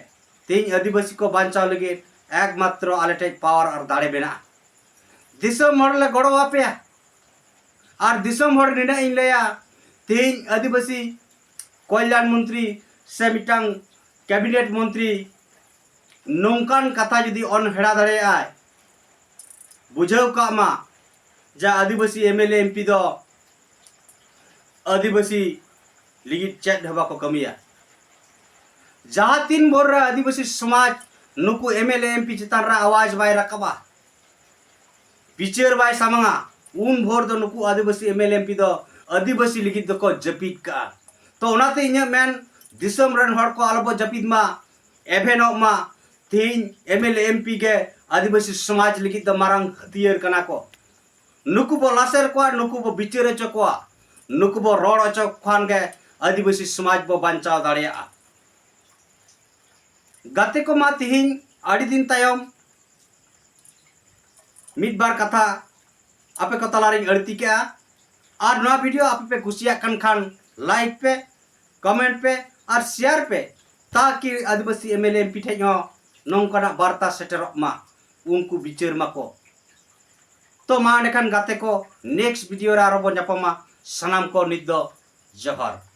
ᱛᱮᱦᱮᱧ ᱟᱹᱫᱤᱵᱟᱹᱥᱤ ᱠᱚ ᱵᱟᱧᱪᱟᱣ ᱞᱟᱹᱜᱤᱫ ᱮᱠᱢᱟᱛᱨᱚ ᱟᱞᱮ ᱴᱷᱮᱡ ᱯᱟᱣᱟᱨ ᱟᱨ ᱫᱟᱲᱮ ᱢᱮᱱᱟᱜᱼᱟ᱾ ᱫᱤᱥᱚᱢ ᱦᱚᱲ ᱞᱮ ᱜᱚᱲᱚ ᱟᱯᱮᱭᱟ᱾ ᱟᱨ ᱫᱤᱥᱚᱢ ᱦᱚᱲ ᱱᱤᱱᱟᱹᱜ ᱤᱧ ᱞᱟᱹᱭᱟ, ᱛᱮᱦᱮᱧ ᱟᱹᱫᱤᱵᱟᱹᱥᱤ ᱠᱚᱞᱭᱟᱱ ᱢᱚᱱᱛᱨᱤ ᱥᱮ ᱢᱤᱫᱴᱟᱝ ᱠᱮᱵᱤᱱᱮᱴ ᱢᱚᱱᱛᱨᱤ ᱱᱚᱝᱠᱟᱱ ᱠᱟᱛᱷᱟ ᱡᱩᱫᱤ ᱚᱱᱦᱮᱲᱟ ᱫᱟᱲᱮᱭᱟᱜᱼᱟᱭ, ᱵᱩᱡᱷᱟᱹᱣ ᱠᱟᱜ ᱢᱟ ᱡᱮ ᱟᱹᱫᱤᱵᱟᱹᱥᱤ M L A M P ᱫᱚ ᱟᱹᱫᱤᱵᱟᱹᱥᱤ ᱞᱟᱹᱜᱤᱫ ᱪᱮᱫ ᱦᱚᱸ ᱵᱟᱠᱚ ᱠᱟᱹᱢᱤᱭᱟ᱾ ᱡᱟᱦᱟᱸ ᱛᱤᱱ ᱵᱷᱳᱨ ᱨᱮ ᱟᱹᱫᱤᱵᱟᱹᱥᱤ ᱥᱚᱢᱟᱡᱽ ᱱᱩᱠᱩ M L A M P ᱪᱮᱛᱟᱱ ᱨᱮ ᱟᱣᱟᱡᱽ ᱵᱟᱭ ᱨᱟᱠᱟᱵᱟ, ᱵᱤᱪᱟᱹᱨ ᱵᱟᱭ ᱥᱟᱢᱟᱝᱟ, ᱩᱱ ᱵᱷᱳᱨ ᱫᱚ ᱱᱩᱠᱩ ᱟᱹᱫᱤᱵᱟᱹᱥᱤ M L A M P ᱫᱚ ᱟᱹᱫᱤᱵᱟᱹᱥᱤ ᱞᱟᱹᱜᱤᱫ ᱫᱚᱠᱚ ᱡᱟᱹᱯᱤᱫ ᱠᱟᱜᱼᱟ᱾ ᱛᱚ ᱚᱱᱟᱛᱮ ᱤᱧᱟᱹᱜ ᱢᱮᱱ, ᱫᱤᱥᱚᱢ ᱨᱮᱱ ᱦᱚᱲ ᱠᱚ ᱟᱞᱚᱵᱚ ᱡᱟᱹᱯᱤᱫ ᱢᱟ, ᱮᱵᱷᱮᱱᱚᱜ ᱢᱟ᱾ ᱛᱮᱦᱮᱧ M L A M P ᱜᱮ ᱟᱹᱫᱤᱵᱟᱹᱥᱤ ᱥᱚᱢᱟᱡᱽ ᱞᱟᱹᱜᱤᱫ ᱫᱚ ᱢᱟᱨᱟᱝ ᱦᱟᱹᱛᱭᱟᱹᱨ ᱠᱟᱱᱟ ᱠᱚ᱾ ᱱᱩᱠᱩ ᱵᱚ ᱞᱟᱥᱮᱨ ᱠᱚᱣᱟ, ᱱᱩᱠᱩ ᱵᱚ ᱵᱤᱪᱟᱹᱨ ᱦᱚᱪᱚ ᱠᱚᱣᱟ, ᱱᱩᱠᱩ ᱵᱚ ᱨᱚᱲ ᱦᱚᱪᱚ ᱠᱷᱟᱱ ᱜᱮ ᱟᱹᱫᱤᱵᱟᱹᱥᱤ ᱥᱚᱢᱟᱡᱽ ᱵᱚ ᱵᱟᱧᱪᱟᱣ ᱫᱟᱲᱮᱭᱟᱜᱼᱟ᱾ ᱜᱟᱛᱮ ᱠᱚ, ᱢᱟ ᱛᱤᱦᱤᱧ ᱟᱹᱰᱤ ᱫᱤᱱ ᱛᱟᱭᱚᱢ ᱢᱤᱫ ᱵᱟᱨ ᱠᱟᱛᱷᱟ ᱟᱯᱮ ᱠᱚ ᱛᱟᱞᱟᱨᱤᱧ ᱟᱹᱲᱛᱤ ᱠᱮᱜᱼᱟ᱾ ᱟᱨ ᱱᱚᱣᱟ video ᱟᱯᱮ ᱯᱮ ᱠᱩᱥᱤᱭᱟᱜ ᱠᱟᱱ ᱠᱷᱟᱱ like ᱯᱮ, comment ᱯᱮ ᱟᱨ share ᱯᱮ, ᱛᱟᱠᱤ ᱟᱹᱫᱤᱵᱟᱹᱥᱤ MLA MP ᱴᱷᱮᱡ ᱦᱚᱸ ᱱᱚᱝᱠᱟᱱᱟᱜ ᱵᱟᱨᱛᱟ ᱥᱮᱴᱮᱨᱚᱜ ᱢᱟ, ᱩᱱᱠᱩ ᱵᱤᱪᱟᱹᱨ ᱢᱟᱠᱚ᱾ ᱛᱚ ᱢᱟ ᱮᱸᱰᱮᱠᱷᱟᱱ ᱜᱟᱛᱮ ᱠᱚ, next video ᱨᱮ ᱟᱨᱚ ᱵᱚᱱ ᱧᱟᱯᱟᱢᱟ᱾ ᱥᱟᱱᱟᱢ ᱠᱚ ᱱᱤᱛ ᱫᱚ ᱡᱚᱦᱟᱨ᱾